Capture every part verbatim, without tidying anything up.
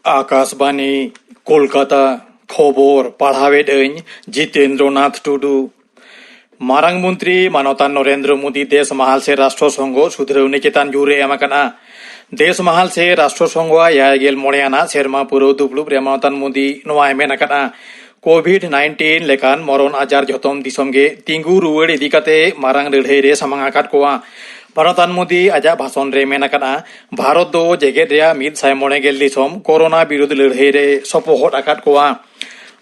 ᱟᱠᱟᱥᱵᱟᱱᱤ, ᱠᱳᱞᱠᱟᱛᱟ᱾ ᱠᱷᱚᱵᱚᱨ ᱯᱟᱲᱦᱟᱣᱮᱫ ᱟᱹᱧ ᱡᱤᱛᱮᱱᱫᱨᱚ ᱱᱟᱛᱷ ᱴᱩᱰᱩ᱾ ᱢᱟᱨᱟᱝ ᱢᱚᱱᱛᱨᱤ ᱢᱟᱱᱚᱛᱟᱱ ᱱᱚᱨᱮᱱᱫᱨᱚ ᱢᱳᱫᱤ ᱫᱮᱥ ᱢᱟᱦᱟᱞ ᱥᱮ ᱨᱟᱥᱴᱨᱚ ᱥᱚᱝᱜᱷᱚ ᱥᱩᱫᱷᱨᱟᱹᱣᱱᱤ ᱪᱮᱛᱟᱱ ᱡᱳᱨ ᱮ ᱮᱢ ᱟᱠᱟᱫᱼᱟ᱾ ᱫᱮᱥ ᱢᱟᱦᱟᱞ ᱥᱮ ᱨᱟᱥᱴᱨᱚ ᱥᱚᱝᱜᱷᱚ ᱟᱜ ᱮᱭᱟᱭ ᱜᱮᱞ ᱢᱚᱬᱮ ᱟᱱᱟᱜ ᱥᱮᱨᱢᱟ ᱯᱩᱨᱟᱹᱣ ᱫᱩᱯᱲᱩᱵ ᱨᱮ ᱢᱟᱱᱚᱛᱟᱱ ᱢᱳᱫᱤ ᱱᱚᱣᱟᱭ ᱢᱮᱱ ᱟᱠᱟᱫᱼᱟ, ᱠᱳᱵᱷᱤᱰ ᱱᱟᱭᱤᱱᱴᱤᱱ ᱞᱮᱠᱟᱱ ᱢᱚᱨᱚᱱ ᱟᱡᱟᱨ ᱡᱷᱚᱛᱚᱢ ᱫᱤᱥᱚᱢ ᱜᱮ ᱛᱤᱸᱜᱩ ᱨᱩᱣᱟᱹᱲ ᱤᱫᱤ ᱠᱟᱛᱮ ᱢᱟᱨᱟᱝ ᱞᱟᱹᱲᱦᱟᱹᱭ ᱨᱮ ᱥᱟᱢᱟᱝ ᱟᱠᱟᱫ ᱠᱚᱣᱟ᱾ ᱢᱟᱱᱚᱛᱟᱱ ᱢᱳᱫᱤ ᱟᱡᱟᱜ ᱵᱷᱟᱥᱚᱱ ᱨᱮ ᱢᱮᱱ ᱟᱠᱟᱫᱼᱟ, ᱵᱷᱟᱨᱚᱛ ᱫᱚ ᱡᱮᱜᱮᱛ ᱨᱮᱭᱟᱜ ᱢᱤᱫ ᱥᱟᱭ ᱢᱚᱬᱮ ᱜᱮᱞ ᱫᱤᱥᱚᱢ ᱠᱳᱨᱳᱱᱟ ᱵᱤᱨᱩᱫᱷ ᱞᱟᱹᱲᱦᱟᱹᱭ ᱨᱮ ᱥᱚᱯᱚᱦᱚᱫ ᱟᱠᱟᱫ ᱠᱚᱣᱟ᱾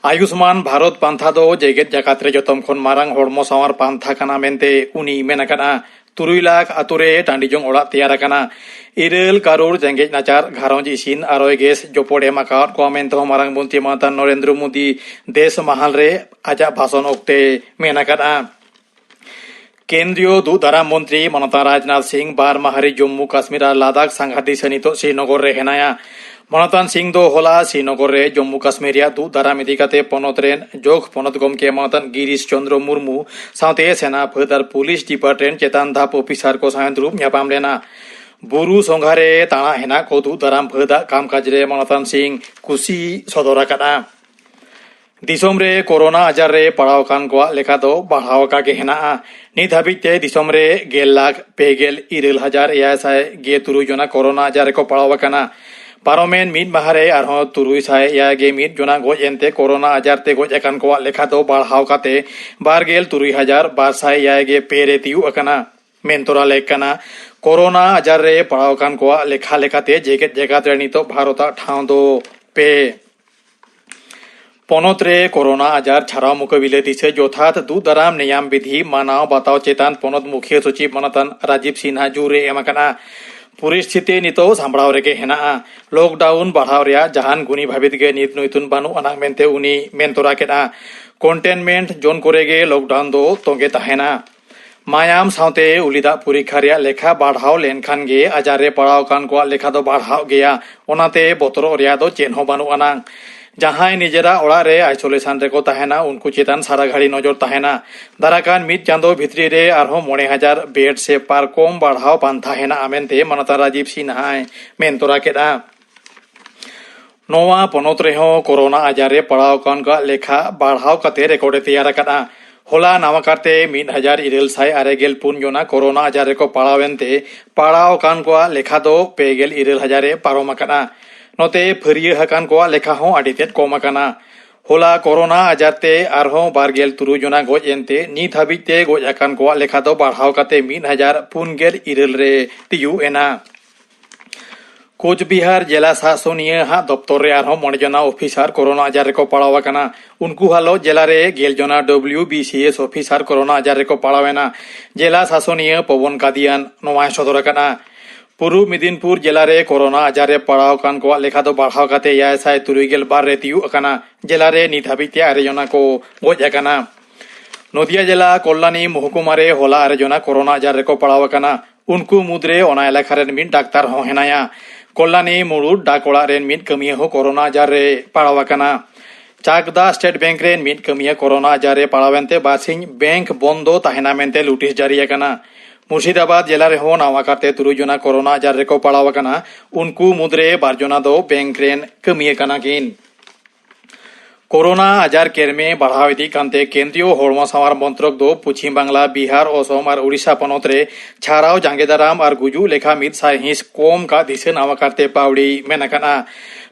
ᱟᱭᱩᱥᱢᱟᱱ ᱵᱷᱟᱨᱚᱛ ᱯᱟᱱᱛᱷᱟ ᱫᱚ ᱡᱮᱜᱮᱛ ᱡᱟᱠᱟᱛ ᱨᱮ ᱡᱚᱛᱚᱢ ᱠᱷᱚᱱ ᱢᱟᱨᱟᱝ ᱦᱚᱲᱢᱚ ᱥᱟᱶᱟᱨ ᱯᱟᱱᱛᱷᱟ ᱠᱟᱱᱟ ᱢᱮᱱᱛᱮ ᱩᱱᱤᱭ ᱢᱮᱱ ᱟᱠᱟᱫᱼᱟ᱾ ᱛᱩᱨᱩᱭ ᱞᱟᱠᱷ ᱟᱛᱳ ᱨᱮ ᱴᱟᱺᱰᱤ ᱡᱚᱝ ᱚᱲᱟᱜ ᱛᱮᱭᱟᱨ ᱟᱠᱟᱱᱟ᱾ ᱤᱨᱟᱹᱞ ᱠᱟᱨᱳᱲ ᱡᱮᱜᱮᱛ ᱱᱟᱪᱟᱨ ᱜᱷᱟᱨᱚᱸᱡᱽ ᱤᱥᱤᱱ ᱟᱨᱚᱭ ᱜᱮᱥ ᱡᱚᱯᱚᱲ ᱮᱢ ᱟᱠᱟᱣᱟᱫ ᱠᱚᱣᱟ ᱢᱮᱱᱛᱮ ᱦᱚᱸ ᱢᱟᱨᱟᱝ ᱢᱚᱱᱛᱨᱤ ᱢᱟᱱᱚᱛᱟᱱ ᱱᱚᱨᱮᱱᱫᱨᱚ ᱢᱳᱫᱤ ᱫᱮᱥ ᱢᱟᱦᱟᱞ ᱨᱮ ᱟᱡᱟᱜ ᱵᱷᱟᱥᱚᱱ ᱚᱠᱛᱮ ᱢᱮᱱ ᱟᱠᱟᱫᱼᱟ᱾ ᱠᱮᱱᱫᱨᱤᱭᱚ ᱫᱩᱜ ᱫᱟᱨᱟᱢ ᱢᱚᱱᱛᱨᱤ ᱢᱟᱱᱚᱛᱟᱱ ᱨᱟᱡᱽᱱᱟᱛᱷ ᱥᱤᱝ ᱵᱟᱨ ᱢᱟᱦᱟᱨᱤ ᱡᱚᱢᱢᱩ ᱠᱟᱥᱢᱤᱨ ᱟᱨ ᱞᱟᱫᱟᱠᱷ ᱥᱟᱸᱜᱷᱟᱨ ᱫᱤᱥᱟᱹ ᱱᱤᱛᱚᱜ ᱥᱨᱤᱱᱚᱜᱚᱨ ᱨᱮ ᱦᱮᱱᱟᱭᱟ᱾ ᱢᱟᱱᱚᱛᱟᱱ ᱥᱤᱝ ᱫᱚ ᱦᱚᱞᱟ ᱥᱨᱤᱱᱚᱜᱚᱨ ᱨᱮ ᱡᱚᱢᱢᱩ ᱠᱟᱥᱢᱤᱨ ᱨᱮᱭᱟᱜ ᱫᱩᱜ ᱫᱟᱨᱟᱢ ᱤᱫᱤ ᱠᱟᱛᱮ ᱯᱚᱱᱚᱛ ᱨᱮᱱ ᱡᱚᱜᱽ ᱯᱚᱱᱚᱛ ᱜᱚᱢᱠᱮ ᱢᱟᱱᱚᱛᱟᱱ ᱜᱤᱨᱤᱥ ᱪᱚᱱᱫᱨᱚ ᱢᱩᱨᱢᱩ ᱥᱟᱶᱛᱮ ᱥᱮᱱᱟ ᱯᱷᱟᱹᱫ ᱟᱨ ᱯᱩᱞᱤᱥ ᱰᱤᱯᱟᱨᱴᱢᱮᱱᱴ ᱪᱮᱛᱟᱱ ᱫᱷᱟᱯ ᱚᱯᱷᱤᱥᱟᱨ ᱠᱚ ᱥᱟᱶ ᱫᱩᱲᱩᱵ ᱧᱟᱯᱟᱢ ᱞᱮᱱᱟ᱾ ᱵᱩᱨᱩ ᱥᱚᱸᱜᱷᱟ ᱨᱮ ᱛᱟᱬᱟᱜ ᱦᱮᱱᱟᱜ ᱠᱚ ᱫᱩᱜ ᱫᱟᱨᱟᱢ ᱯᱷᱟᱹᱫᱟᱜ ᱠᱟᱢ ᱠᱟᱡᱽ ᱨᱮ ᱢᱟᱱᱚᱛᱟᱱ ᱥᱤᱝ ᱠᱩᱥᱤ ᱥᱚᱫᱚᱨ ᱟᱠᱟᱫᱼᱟ᱾ ᱫᱤᱥᱚᱢ ᱨᱮ ᱠᱳᱨᱳᱱᱟ ᱟᱡᱟᱨ ᱨᱮ ᱯᱟᱲᱟᱣ ᱟᱠᱟᱱ ᱠᱚᱣᱟᱜ ᱞᱮᱠᱷᱟ ᱫᱚ ᱵᱟᱲᱦᱟᱣ ᱟᱠᱟ ᱜᱮ ᱦᱮᱱᱟᱜᱼᱟ᱾ ᱱᱤᱛ ᱦᱟᱹᱵᱤᱡ ᱛᱮ ᱫᱤᱥᱚᱢ ᱨᱮ ᱜᱮᱞ ᱞᱟᱠᱷ ᱯᱮ ᱜᱮᱞ ᱤᱨᱟᱹᱞ ᱦᱟᱡᱟᱨ ᱮᱭᱟᱭ ᱥᱟᱭ ᱜᱮ ᱛᱩᱨᱩᱭ ᱡᱚᱱᱟ ᱠᱳᱨᱳᱱᱟ ᱟᱡᱟᱨ ᱨᱮᱠᱚ ᱯᱟᱲᱟᱣ ᱟᱠᱟᱱᱟ᱾ ᱯᱟᱨᱚᱢᱮᱱ ᱢᱤᱫ ᱢᱟᱦᱟ ᱨᱮ ᱟᱨᱦᱚᱸ ᱛᱩᱨᱩᱭ ᱥᱟᱭ ᱮᱭᱟᱭ ᱜᱮ ᱢᱤᱫ ᱡᱚᱱᱟ ᱜᱚᱡ ᱮᱱᱛᱮ ᱠᱳᱨᱳᱱᱟ ᱟᱡᱟᱨ ᱛᱮ ᱜᱚᱡ ᱟᱠᱟᱱ ᱠᱚᱣᱟᱜ ᱞᱮᱠᱷᱟ ᱫᱚ ᱵᱟᱲᱦᱟᱣ ᱠᱟᱛᱮ ᱵᱟᱨ ᱜᱮᱞ ᱛᱩᱨᱩᱭ ᱦᱟᱡᱟᱨ ᱵᱟᱨ ᱥᱟᱭ ᱮᱭᱟᱭ ᱜᱮ ᱯᱮ ᱨᱮ ᱛᱤᱭᱩᱜ ᱟᱠᱟᱱᱟ᱾ ᱢᱮᱱ ᱛᱚᱨᱟ ᱞᱮᱠ ᱠᱟᱱᱟ, ᱠᱳᱨᱳᱱᱟ ᱟᱡᱟᱨ ᱨᱮ ᱯᱟᱲᱟᱣ ᱟᱠᱟᱱ ᱠᱚᱣᱟᱜ ᱞᱮᱠᱷᱟ ᱞᱮᱠᱟᱛᱮ ᱡᱮᱜᱮᱛ ᱡᱟᱠᱟᱛ ᱨᱮ ᱱᱤᱛᱚᱜ ᱵᱷᱟᱨᱚᱛᱟᱜ ᱴᱷᱟᱶ ᱫᱚ ᱯᱮ᱾ ᱯᱚᱱᱚᱛ ᱨᱮ ᱠᱳᱨᱳᱱᱟ ᱟᱡᱟᱨ ᱪᱷᱟᱨᱟᱣ ᱢᱩᱠᱟᱹᱵᱤᱞᱟᱹ ᱫᱤᱥᱟᱹ ᱡᱚᱛᱷᱟᱛ ᱫᱩᱜ ᱫᱟᱨᱟᱢ ᱱᱮᱭᱟᱢ ᱵᱤᱫᱷᱤ ᱢᱟᱱᱟᱣ ᱵᱟᱛᱟᱣ ᱪᱮᱛᱟᱱ ᱯᱚᱱᱚᱛ ᱢᱩᱠᱷᱤᱭᱟᱹ ᱥᱚᱪᱤᱵᱽ ᱢᱟᱱᱚᱛᱟᱱ ᱨᱟᱡᱤᱵᱽ ᱥᱤᱱᱦᱟ ᱡᱳᱨ ᱮ ᱮᱢ ᱟᱠᱟᱱᱟ᱾ ᱯᱚᱨᱤᱥᱛᱷᱤᱛᱤ ᱱᱤᱛᱚᱜ ᱥᱟᱢᱵᱲᱟᱣ ᱨᱮᱜᱮ ᱦᱮᱱᱟᱜᱼᱟ᱾ ᱞᱚᱠᱰᱟᱣᱩᱱ ᱵᱟᱲᱦᱟᱣ ᱨᱮᱭᱟᱜ ᱡᱟᱦᱟᱱ ᱜᱩᱱᱤ ᱵᱷᱟᱵᱤᱛ ᱜᱮ ᱱᱤᱛ ᱱᱩᱭᱛᱩᱱ ᱵᱟᱹᱱᱩᱜ ᱟᱱᱟᱜ ᱢᱮᱱᱛᱮ ᱩᱱᱤ ᱢᱮᱱ ᱛᱚᱨᱟ ᱠᱮᱫᱼᱟ᱾ ᱠᱚᱱᱴᱮᱱᱢᱮᱱᱴ ᱡᱳᱱ ᱠᱚᱨᱮ ᱜᱮ ᱞᱚᱠᱰᱟᱣᱩᱱ ᱫᱚ ᱛᱚᱸᱜᱮ ᱛᱟᱦᱮᱱᱟ᱾ ᱢᱟᱭᱟᱢ ᱥᱟᱶᱛᱮ ᱩᱞᱤ ᱫᱟᱜ ᱯᱚᱨᱤᱠᱠᱷᱟ ᱨᱮᱭᱟᱜ ᱞᱮᱠᱷᱟ ᱵᱟᱲᱦᱟᱣ ᱞᱮᱱᱠᱷᱟᱱ ᱜᱮ ᱟᱡᱟᱨ ᱨᱮ ᱯᱟᱲᱟᱣ ᱟᱠᱟᱱ ᱠᱚᱣᱟᱜ ᱞᱮᱠᱷᱟ ᱫᱚ ᱵᱟᱲᱦᱟᱜ ᱜᱮᱭᱟ᱾ ᱚᱱᱟᱛᱮ ᱵᱚᱛᱚᱨᱚᱜ ᱨᱮᱭᱟᱜ ᱫᱚ ᱪᱮᱫ ᱦᱚᱸ ᱵᱟᱹᱱᱩᱜ ᱟᱱᱟᱝ᱾ ᱡᱟᱦᱟᱸᱭ ᱱᱤᱡᱮᱨᱟᱜ ᱚᱲᱟᱜ ᱨᱮ ᱟᱭᱥᱳᱞᱮᱥᱚᱱ ᱨᱮᱠᱚ ᱛᱟᱦᱮᱱᱟ, ᱩᱱᱠᱩ ᱪᱮᱛᱟᱱ ᱥᱟᱨᱟ ᱜᱷᱟᱹᱲᱤ ᱱᱚᱡᱚᱨ ᱛᱟᱦᱮᱱᱟ᱾ ᱫᱟᱨᱟᱠᱟᱱ ᱢᱤᱫ ᱪᱟᱸᱫᱚ ᱵᱷᱤᱛᱨᱤ ᱨᱮ ᱟᱨᱦᱚᱸ ᱢᱚᱬᱮ ᱦᱟᱡᱟᱨ ᱵᱮᱰ ᱥᱮ ᱯᱟᱨᱠᱚᱢ ᱵᱟᱲᱦᱟᱣ ᱯᱟᱱᱛᱷᱟ ᱦᱮᱱᱟᱜᱼᱟ ᱢᱮᱱᱛᱮ ᱢᱟᱱᱚᱛᱟᱱ ᱨᱟᱡᱤᱵᱽ ᱥᱤᱱᱦᱟᱭ ᱢᱮᱱ ᱛᱚᱨᱟ ᱠᱮᱫᱼᱟ᱾ ᱱᱚᱣᱟ ᱯᱚᱱᱚᱛ ᱨᱮᱦᱚᱸ ᱠᱳᱨᱳᱱᱟ ᱟᱡᱟᱨ ᱨᱮ ᱯᱟᱲᱟᱣ ᱟᱠᱟᱱ ᱠᱚᱣᱟᱜ ᱞᱮᱠᱷᱟ ᱵᱟᱲᱦᱟᱣ ᱠᱟᱛᱮ ᱨᱮᱠᱚᱨᱰ ᱮ ᱛᱮᱭᱟᱨ ᱟᱠᱟᱫᱼᱟ᱾ ᱦᱚᱞᱟ ᱱᱟᱣᱟ ᱠᱟᱨᱛᱮ ᱢᱤᱫ ᱦᱟᱡᱟᱨ ᱤᱨᱟᱹᱞ ᱥᱟᱭ ᱟᱨᱮ ᱜᱮᱞ ᱯᱩᱱ ᱡᱚᱱᱟ ᱠᱳᱨᱳᱱᱟ ᱟᱡᱟᱨ ᱨᱮᱠᱚ ᱯᱟᱲᱟᱣ ᱮᱱᱛᱮ, ᱯᱟᱲᱟᱣ ᱟᱠᱟᱱ ᱠᱚᱣᱟᱜ ᱞᱮᱠᱷᱟ ᱫᱚ ᱯᱮ ᱜᱮᱞ ᱤᱨᱟᱹᱞ ᱦᱟᱡᱟᱨ ᱮ ᱯᱟᱨᱚᱢ ᱟᱠᱟᱫᱼᱟ᱾ ᱱᱚᱛᱮ ᱯᱷᱟᱹᱨᱭᱟᱹ ᱟᱠᱟᱱ ᱠᱚᱣᱟᱜ ᱞᱮᱠᱷᱟ ᱦᱚᱸ ᱟᱹᱰᱤ ᱛᱮᱫ ᱠᱚᱢ ᱟᱠᱟᱱᱟ᱾ ᱦᱚᱞᱟ ᱠᱳᱨᱳᱱᱟ ᱟᱡᱟᱨ ᱛᱮ ᱟᱨᱦᱚᱸ ᱵᱟᱨ ᱜᱮᱞ ᱛᱩᱨᱩᱭ ᱡᱚᱱᱟ ᱜᱚᱡ ᱮᱱᱛᱮ, ᱱᱤᱛ ᱦᱟᱹᱵᱤᱡ ᱛᱮ ᱜᱚᱡ ᱟᱠᱟᱱ ᱠᱚᱣᱟᱜ ᱞᱮᱠᱷᱟ ᱫᱚ ᱵᱟᱲᱦᱟᱣ ᱠᱟᱛᱮ ᱢᱤᱫ ᱦᱟᱡᱟᱨ ᱯᱩᱱ ᱜᱮᱞ ᱤᱨᱟᱹᱞ ᱨᱮ ᱛᱤᱭᱩᱜ ᱮᱱᱟ᱾ ᱠᱳᱪᱵᱤᱦᱟᱨ ᱡᱮᱞᱟ ᱥᱟᱥᱚᱱᱤᱭᱟᱹ ᱦᱟᱜ ᱫᱚᱯᱛᱚᱨ ᱨᱮ ᱟᱨᱦᱚᱸ ᱢᱚᱬᱮ ᱡᱚᱱᱟ ᱚᱯᱷᱤᱥᱟᱨ ᱠᱳᱨᱳᱱᱟ ᱟᱡᱟᱨ ᱨᱮᱠᱚ ᱯᱟᱲᱟᱣ ᱟᱠᱟᱱᱟ᱾ ᱩᱱᱠᱩ ᱦᱟᱞᱚᱛ ᱡᱮᱞᱟ ᱨᱮ ᱜᱮᱞ ᱡᱚᱱᱟ W B C S officer corona ᱟᱡᱟᱨ ᱨᱮᱠᱚ ᱯᱟᱲᱟᱣ ᱮᱱᱟ᱾ ᱡᱮᱞᱟ ᱥᱟᱥᱚᱱᱤᱭᱟᱹ ᱯᱚᱵᱚᱱ ᱠᱟᱫᱤᱭᱟᱱ ᱱᱚᱣᱟᱭ ᱥᱚᱫᱚᱨ ᱟᱠᱟᱫᱼᱟ᱾ ᱯᱩᱨᱩᱵ ᱢᱮᱫᱤᱱᱯᱩᱨ ᱡᱮᱞᱟ ᱨᱮ ᱠᱳᱨᱳᱱᱟ ᱟᱡᱟᱨ ᱨᱮ ᱯᱟᱲᱟᱣ ᱟᱠᱟᱱ ᱠᱚᱣᱟᱜ ᱞᱮᱠᱷᱟ ᱫᱚ ᱵᱟᱲᱦᱟᱣ ᱠᱟᱛᱮ ᱮᱭᱟᱭ ᱥᱟᱭ ᱛᱩᱨᱩᱭ ᱜᱮᱞ ᱵᱟᱨ ᱨᱮ ᱛᱤᱭᱩᱜ ᱟᱠᱟᱱᱟ᱾ ᱡᱮᱞᱟ ᱨᱮ ᱱᱤᱛ ᱦᱟᱹᱵᱤᱡ ᱛᱮ ᱟᱨᱮ ᱡᱚᱱᱟ ᱠᱚ ᱜᱚᱡ ᱟᱠᱟᱱᱟ᱾ ᱱᱚᱫᱤᱭᱟ ᱡᱮᱞᱟ ᱠᱚᱞᱞᱟᱱᱤ ᱢᱚᱦᱠᱩᱢᱟ ᱨᱮ ᱦᱚᱞᱟ ᱟᱨᱮ ᱡᱚᱱᱟ ᱠᱳᱨᱳᱱᱟ ᱟᱡᱟᱨ ᱨᱮᱠᱚ ᱯᱟᱲᱟᱣ ᱟᱠᱟᱱᱟ᱾ ᱩᱱᱠᱩ ᱢᱩᱫᱽᱨᱮ ᱚᱱᱟ ᱮᱞᱟᱠᱟ ᱨᱮᱱ ᱢᱤᱫ ᱰᱟᱠᱛᱟᱨ ᱦᱚᱸ ᱦᱮᱱᱟᱭᱟ᱾ ᱠᱚᱞᱞᱟᱱᱤ ᱢᱩᱲᱩᱫ ᱰᱟᱠ ᱚᱲᱟᱜ ᱨᱮᱱ ᱢᱤᱫ ᱠᱟᱹᱢᱤᱭᱟᱹ ᱦᱚᱸ ᱠᱳᱨᱳᱱᱟ ᱟᱡᱟᱨ ᱨᱮ ᱯᱟᱲᱟᱣ ᱟᱠᱟᱱᱟ᱾ ᱪᱟᱠᱫᱟ ᱥᱴᱮᱴ ᱵᱮᱝᱠ ᱨᱮᱱ ᱢᱤᱫ ᱠᱟᱹᱢᱤᱭᱟᱹ ᱠᱳᱨᱳᱱᱟ ᱟᱡᱟᱨ ᱨᱮ ᱯᱟᱲᱟᱣ ᱮᱱᱛᱮ ᱵᱟᱨᱥᱤᱧ ᱵᱮᱝᱠ ᱵᱚᱱᱫᱚ ᱛᱟᱦᱮᱱᱟ ᱢᱮᱱᱛᱮ ᱞᱩᱴᱤᱥ ᱡᱟᱹᱨᱤ ᱟᱠᱟᱱᱟ᱾ ᱢᱩᱨᱥᱤᱫᱟᱵᱟᱫᱽ ᱡᱮᱞᱟ ᱨᱮᱦᱚᱸ ᱱᱟᱣᱟ ᱠᱟᱨᱛᱮ ᱛᱩᱨᱩᱭ ᱡᱚᱱᱟ ᱠᱳᱨᱳᱱᱟ ᱟᱡᱟᱨ ᱨᱮᱠᱚ ᱯᱟᱲᱟᱣ ᱟᱠᱟᱱᱟ᱾ ᱩᱱᱠᱩ ᱢᱩᱫᱽᱨᱮ ᱵᱟᱨ ᱡᱚᱱᱟ ᱫᱚ ᱵᱮᱝᱠ ᱨᱮᱱ ᱠᱟᱹᱢᱤᱭᱟᱹ ᱠᱟᱱᱟ ᱠᱤᱱ᱾ ᱠᱳᱨᱳᱱᱟ ᱟᱡᱟᱨ ᱠᱮᱨᱢᱮ ᱵᱟᱲᱦᱟᱣ ᱤᱫᱤᱜ ᱠᱟᱱᱛᱮ ᱠᱮᱱᱫᱨᱤᱭᱚ ᱦᱚᱲᱢᱚ ᱥᱟᱶᱟᱨ ᱢᱚᱱᱛᱨᱚᱠ ᱫᱚ ᱯᱚᱪᱷᱤᱢ ᱵᱟᱝᱞᱟ, ᱵᱤᱦᱟᱨ, ᱚᱥᱚᱢ ᱟᱨ ᱳᱰᱤᱥᱟ ᱯᱚᱱᱚᱛ ᱨᱮ ᱪᱷᱟᱨᱟᱣ, ᱡᱟᱸᱜᱮ ᱫᱟᱨᱟᱢ ᱟᱨ ᱜᱩᱡᱩᱜ ᱞᱮᱠᱷᱟ ᱢᱤᱫ ᱥᱟᱭ ᱦᱤᱸᱥ ᱠᱚᱢ ᱠᱟᱜ ᱫᱤᱥᱟᱹ ᱱᱟᱣᱟ ᱠᱟᱨᱛᱮ ᱯᱟᱣᱲᱤ ᱢᱮᱱ ᱟᱠᱟᱱᱟ᱾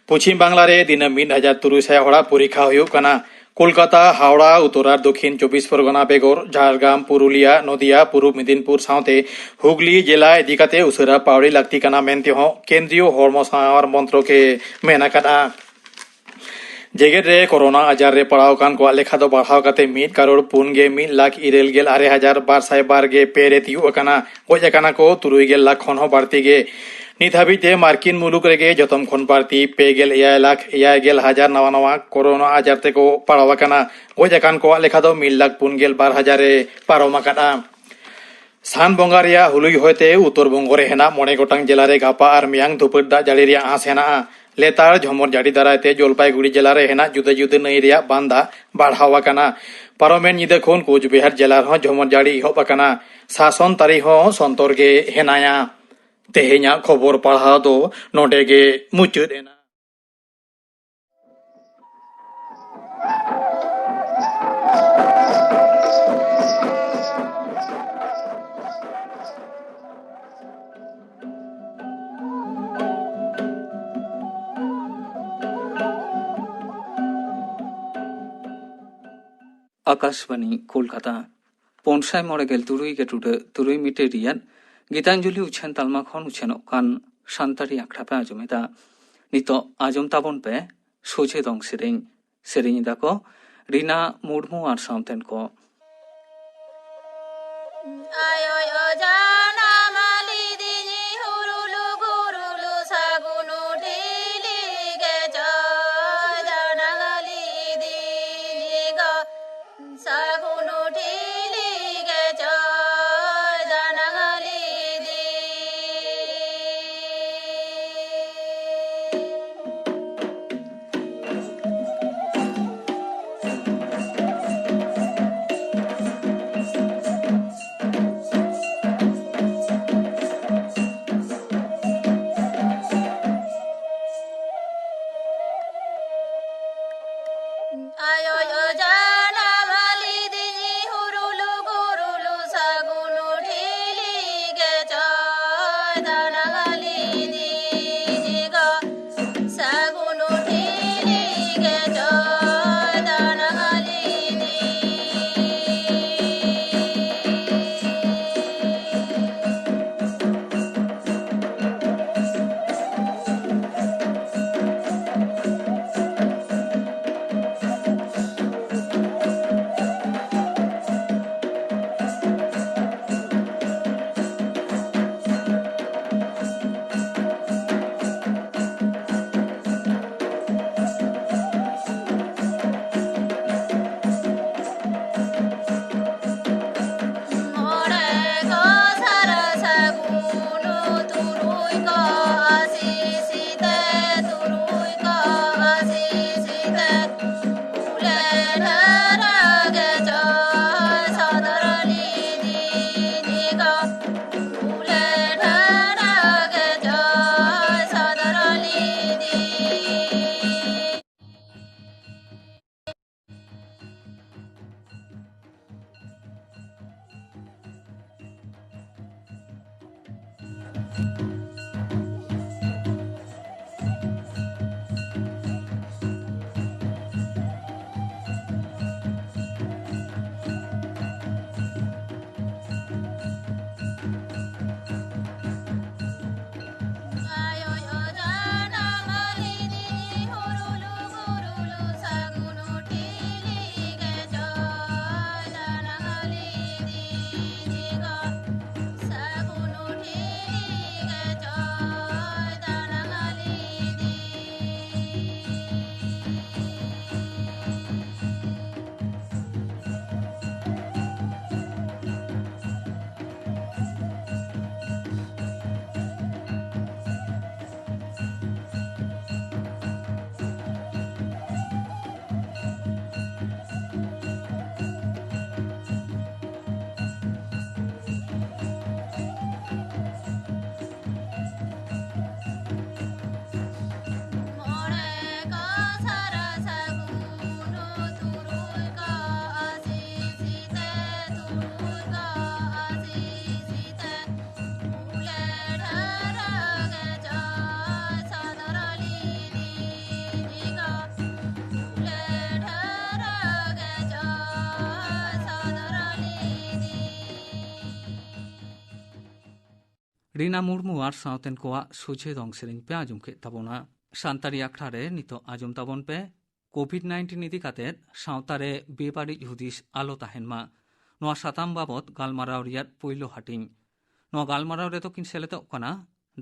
ᱯᱚᱪᱷᱤᱢ ᱵᱟᱝᱞᱟ ᱨᱮ ᱫᱤᱱᱟᱹᱢ ᱢᱤᱫ ᱦᱟᱡᱟᱨ ᱛᱩᱨᱩᱭ ᱥᱟᱭ ᱦᱚᱲᱟᱜ ᱯᱚᱨᱤᱠᱷᱟ ᱦᱩᱭᱩᱜ ᱠᱟᱱᱟ᱾ ᱠᱳᱞᱠᱟᱛᱟ, ᱦᱟᱣᱲᱟ, ᱩᱛᱛᱚᱨ ᱟᱨ ᱫᱚᱠᱷᱤᱱ ᱪᱚᱵᱵᱤᱥ ᱯᱚᱨᱜᱚᱱᱟ ᱵᱮᱜᱚᱨ ᱡᱷᱟᱲᱜᱨᱟᱢ, ᱯᱩᱨᱩᱞᱤᱭᱟ, ᱱᱚᱫᱤᱭᱟ, ᱯᱩᱨᱩᱵ ᱢᱮᱫᱤᱱᱯᱩᱨ ᱥᱟᱶᱛᱮ ᱦᱩᱜᱽᱞᱤ ᱡᱮᱞᱟ ᱤᱫᱤ ᱠᱟᱛᱮ ᱩᱥᱟᱹᱨᱟ ᱯᱟᱣᱲᱤ ᱞᱟᱹᱠᱛᱤ ᱠᱟᱱᱟ ᱢᱮᱱᱛᱮ ᱦᱚᱸ ᱠᱮᱱᱫᱨᱤᱭᱚ ᱦᱚᱲᱢᱚ ᱥᱟᱶᱟᱨ ᱢᱚᱱᱛᱨᱚᱠ ᱮ ᱢᱮᱱ ᱟᱠᱟᱫᱼᱟ᱾ ᱡᱮᱜᱮᱛ ᱨᱮ ᱠᱳᱨᱳᱱᱟ ᱟᱡᱟᱨ ᱨᱮ ᱯᱟᱲᱟᱣ ᱟᱠᱟᱱ ᱠᱚᱣᱟᱜ ᱞᱮᱠᱷᱟ ᱫᱚ ᱵᱟᱲᱦᱟᱣ ᱠᱟᱛᱮ ᱢᱤᱫ ᱠᱟᱨᱳᱲ ᱯᱩᱱ ᱜᱮ ᱢᱤᱫ ᱞᱟᱠᱷ ᱤᱨᱟᱹᱞ ᱜᱮᱞ ᱟᱨᱮ ᱦᱟᱡᱟᱨ ᱵᱟᱨ ᱥᱟᱭ ᱵᱟᱨ ᱜᱮ ᱯᱮ ᱨᱮ ᱛᱤᱭᱩᱜ ᱟᱠᱟᱱᱟ᱾ ᱜᱚᱡ ᱟᱠᱟᱱᱟ ᱠᱚ ᱛᱩᱨᱩᱭ ᱜᱮᱞ ᱞᱟᱠᱷ ᱠᱷᱚᱱ ᱦᱚᱸ ᱵᱟᱹᱲᱛᱤ ᱜᱮ᱾ ᱱᱤᱛ ᱦᱟᱹᱵᱤᱡ ᱛᱮ ᱢᱟᱨᱠᱤᱱ ᱢᱩᱞᱩᱠ ᱨᱮᱜᱮ ᱡᱚᱛᱚᱢ ᱠᱷᱚᱱ ᱵᱟᱹᱲᱛᱤ ᱯᱮ ᱜᱮᱞ ᱮᱭᱟᱭ ᱞᱟᱠᱷ ᱮᱭᱟᱭ ᱜᱮᱞ ᱦᱟᱡᱟᱨ ᱱᱟᱣᱟ ᱱᱟᱣᱟ ᱠᱳᱨᱳᱱᱟ ᱟᱡᱟᱨ ᱛᱮᱠᱚ ᱯᱟᱲᱟᱣ ᱟᱠᱟᱱᱟ᱾ ᱜᱚᱡ ᱟᱠᱟᱱ ᱠᱚᱣᱟᱜ ᱞᱮᱠᱷᱟ ᱫᱚ ᱢᱤᱫ ᱞᱟᱠᱷ ᱯᱩᱱ ᱜᱮᱞ ᱵᱟᱨ ᱦᱟᱡᱟᱨ ᱮ ᱯᱟᱨᱚᱢ ᱟᱠᱟᱫᱼᱟ᱾ ᱥᱟᱱ ᱵᱚᱸᱜᱟ ᱨᱮᱭᱟᱜ ᱦᱩᱞᱩᱭ ᱦᱚᱭᱛᱮ ᱩᱛᱛᱚᱨ ᱵᱚᱝᱜᱚ ᱨᱮ ᱦᱮᱱᱟᱜ ᱢᱚᱬᱮ ᱜᱚᱴᱟᱝ ᱡᱮᱞᱟ ᱨᱮ ᱜᱟᱯᱟ ᱟᱨ ᱢᱮᱭᱟᱝ ᱫᱷᱩᱯᱟᱹᱴ ᱫᱟᱜ ᱡᱟᱹᱲᱤ ᱨᱮᱭᱟᱜ ᱟᱸᱥ ᱦᱮᱱᱟᱜᱼᱟ᱾ ᱞᱮᱛᱟᱲ ᱡᱷᱚᱢᱚᱨ ᱡᱟᱹᱲᱤ ᱫᱟᱨᱟᱭ ᱛᱮ ᱡᱚᱞᱯᱟᱭᱜᱩᱲᱤ ᱡᱮᱞᱟ ᱨᱮ ᱦᱮᱱᱟᱜ ᱡᱩᱫᱟᱹ ᱡᱩᱫᱟᱹ ᱱᱟᱹᱭ ᱨᱮᱭᱟᱜ ᱵᱟᱱ ᱫᱟᱜ ᱵᱟᱲᱦᱟᱣ ᱟᱠᱟᱱᱟ᱾ ᱯᱟᱨᱚᱢᱮᱱ ᱧᱤᱫᱟᱹ ᱠᱷᱚᱱ ᱠᱳᱪᱵᱤᱦᱟᱨ ᱡᱮᱞᱟ ᱨᱮᱦᱚᱸ ᱡᱷᱚᱢᱚᱨ ᱡᱟᱹᱲᱤ ᱮᱦᱚᱵ ᱟᱠᱟᱱᱟ᱾ ᱥᱟᱥᱚᱱ ᱛᱟᱹᱨᱤ ᱦᱚᱸ ᱥᱚᱱᱛᱚᱨ ᱜᱮ ᱦᱮᱱᱟᱭᱟ᱾ ᱛᱮᱦᱮᱧᱟᱜ ᱠᱷᱚᱵᱚᱨ ᱯᱟᱲᱦᱟᱣ ᱫᱚ ᱱᱚᱰᱮ ᱜᱮ ᱢᱩᱪᱟᱹᱫ ᱮᱱᱟ᱾ ᱟᱠᱟᱥᱵᱟᱱᱤ ᱠᱳᱞᱠᱟᱛᱟ᱾ ᱯᱩᱱ ᱥᱟᱭ ᱢᱚᱬᱮ ᱜᱮᱞ ᱛᱩᱨᱩᱭ ᱜᱮ ᱴᱩᱰᱟᱹᱜ ᱛᱩᱨᱩᱭ ᱢᱤᱴᱟᱨ ᱨᱮᱭᱟᱜ ᱜᱤᱛᱟᱧᱡᱚᱞᱤ ᱩᱪᱷᱟᱹᱱ ᱛᱟᱞᱢᱟ ᱠᱷᱚᱱ ᱩᱪᱷᱟᱹᱱᱚᱜ ᱠᱟᱱ ᱥᱟᱱᱛᱟᱲᱤ ᱟᱠᱷᱲᱟ ᱯᱮ ᱟᱸᱡᱚᱢᱮᱫᱟ᱾ ᱱᱤᱛᱚᱜ ᱟᱸᱡᱚᱢ ᱛᱟᱵᱚᱱ ᱯᱮ ᱥᱚᱡᱷᱮ ᱫᱚᱝ ᱥᱮᱨᱮᱧ᱾ ᱥᱮᱨᱮᱧ ᱮᱫᱟ ᱠᱚ ᱨᱤᱱᱟ ᱢᱩᱨᱢᱩ ᱟᱨ ᱥᱟᱶᱛᱮᱱ ᱠᱚ᱾ ᱟᱭᱳᱭ ᱚᱡᱟᱱᱟᱢ ᱞᱤᱫᱤᱧ ᱦᱩᱨᱩᱞᱩ ᱜᱩᱨᱩᱞᱩ ᱥᱟᱹᱜᱩᱱ ᱴᱷᱤᱞᱤ ᱜᱮ ᱪᱚᱭ ᱡᱟᱱᱟᱢ ᱞᱤᱫᱤᱧ ᱜᱚ᱾ ᱥᱟᱹᱜᱩᱱ ᱴᱷᱤᱞᱤ ᱜᱮ ᱪᱚᱭ ᱡᱟᱱᱟᱢ ᱞᱤᱫᱤᱧ᱾ ᱨᱤᱱᱟ ᱢᱩᱨᱢᱩ ᱟᱨ ᱥᱟᱶᱛᱮᱱ ᱠᱚᱣᱟᱜ ᱥᱚᱡᱷᱮ ᱫᱚᱝ ᱥᱮᱨᱮᱧ ᱯᱮ ᱟᱸᱡᱚᱢ ᱠᱮᱫ ᱛᱟᱵᱚᱱᱟ᱾ ᱥᱟᱱᱛᱟᱲᱤ ᱟᱠᱷᱲᱟ ᱨᱮ ᱱᱤᱛᱚᱜ ᱟᱸᱡᱚᱢ ᱛᱟᱵᱚᱱ ᱯᱮ ᱠᱳᱵᱷᱤᱰ ᱱᱟᱭᱤᱱᱴᱤᱱ ᱤᱫᱤ ᱠᱟᱛᱮ ᱥᱟᱶᱛᱟ ᱨᱮ ᱵᱮᱵᱟᱹᱲᱤᱡ ᱦᱩᱫᱤᱥ ᱟᱞᱚ ᱛᱟᱦᱮᱱ ᱢᱟ, ᱱᱚᱣᱟ ᱥᱟᱛᱟᱢ ᱵᱟᱵᱚᱛ ᱜᱟᱞᱢᱟᱨᱟᱣ ᱨᱮᱭᱟᱜ ᱯᱳᱭᱞᱳ ᱦᱟᱹᱴᱤᱧ᱾ ᱱᱚᱣᱟ ᱜᱟᱞᱢᱟᱨᱟᱣ ᱨᱮᱫᱚ ᱠᱤᱱ ᱥᱮᱞᱮᱫᱚᱜ ᱠᱟᱱᱟ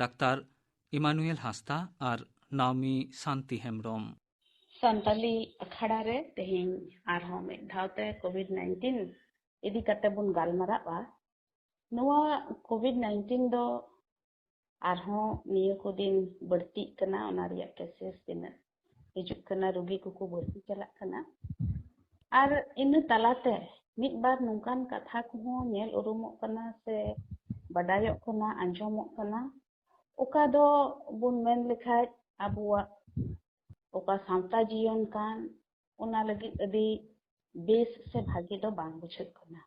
ᱰᱟᱠᱛᱟᱨ ᱤᱢᱟᱱᱩᱭᱮᱞ ᱦᱟᱸᱥᱫᱟ ᱟᱨ ᱱᱟᱣᱢᱤ ᱥᱟᱱᱛᱤ ᱦᱮᱢᱵᱨᱚᱢ᱾ ᱥᱟᱱᱛᱟᱞᱤ ᱟᱠᱷᱲᱟ ᱨᱮ ᱛᱮᱦᱮᱧ ᱟᱨᱦᱚᱸ ᱢᱤᱫ ᱫᱷᱟᱣ ᱛᱮ ᱠᱳᱵᱷᱤᱰ ᱱᱟᱭᱤᱱᱴᱤᱱ ᱤᱫᱤ ᱠᱟᱛᱮ ᱵᱚᱱ ᱜᱟᱞᱢᱟᱨᱟᱜᱼᱟ᱾ ᱱᱚᱣᱟ ᱠᱳᱵᱷᱤᱰ ᱱᱟᱭᱤᱱᱴᱤᱱ ᱫᱚ ᱟᱨᱦᱚᱸ ᱱᱤᱭᱟᱹ ᱠᱚ ᱫᱤᱱ ᱵᱟᱹᱲᱛᱤᱜ ᱠᱟᱱᱟ, ᱚᱱᱟ ᱨᱮᱭᱟᱜ ᱠᱮᱥᱮᱥ ᱛᱤᱱᱟᱹᱜ ᱦᱤᱡᱩᱜ ᱠᱟᱱᱟ, ᱨᱩᱜᱤ ᱠᱚᱠᱚ ᱵᱟᱹᱲᱛᱤ ᱪᱟᱞᱟᱜ ᱠᱟᱱᱟ᱾ ᱟᱨ ᱤᱱᱟᱹ ᱛᱟᱞᱟᱛᱮ ᱢᱤᱫ ᱵᱟᱨ ᱱᱚᱝᱠᱟᱱ ᱠᱟᱛᱷᱟ ᱠᱚᱦᱚᱸ ᱧᱮᱞ ᱩᱨᱩᱢᱚᱜ ᱠᱟᱱᱟ ᱥᱮ ᱵᱟᱰᱟᱭᱚᱜ ᱠᱟᱱᱟ, ᱟᱸᱡᱚᱢᱚᱜ ᱠᱟᱱᱟ, ᱚᱠᱟ ᱫᱚ ᱵᱚᱱ ᱢᱮᱱ ᱞᱮᱠᱷᱟᱡ ᱟᱵᱚᱣᱟᱜ ᱚᱠᱟ ᱥᱟᱶᱛᱟ ᱡᱤᱭᱚᱱ ᱠᱟᱱ, ᱚᱱᱟ ᱞᱟᱹᱜᱤᱫ ᱟᱹᱰᱤ ᱵᱮᱥ ᱥᱮ ᱵᱷᱟᱜᱮ ᱫᱚ ᱵᱟᱝ ᱵᱩᱡᱷᱟᱹᱜ ᱠᱟᱱᱟ᱾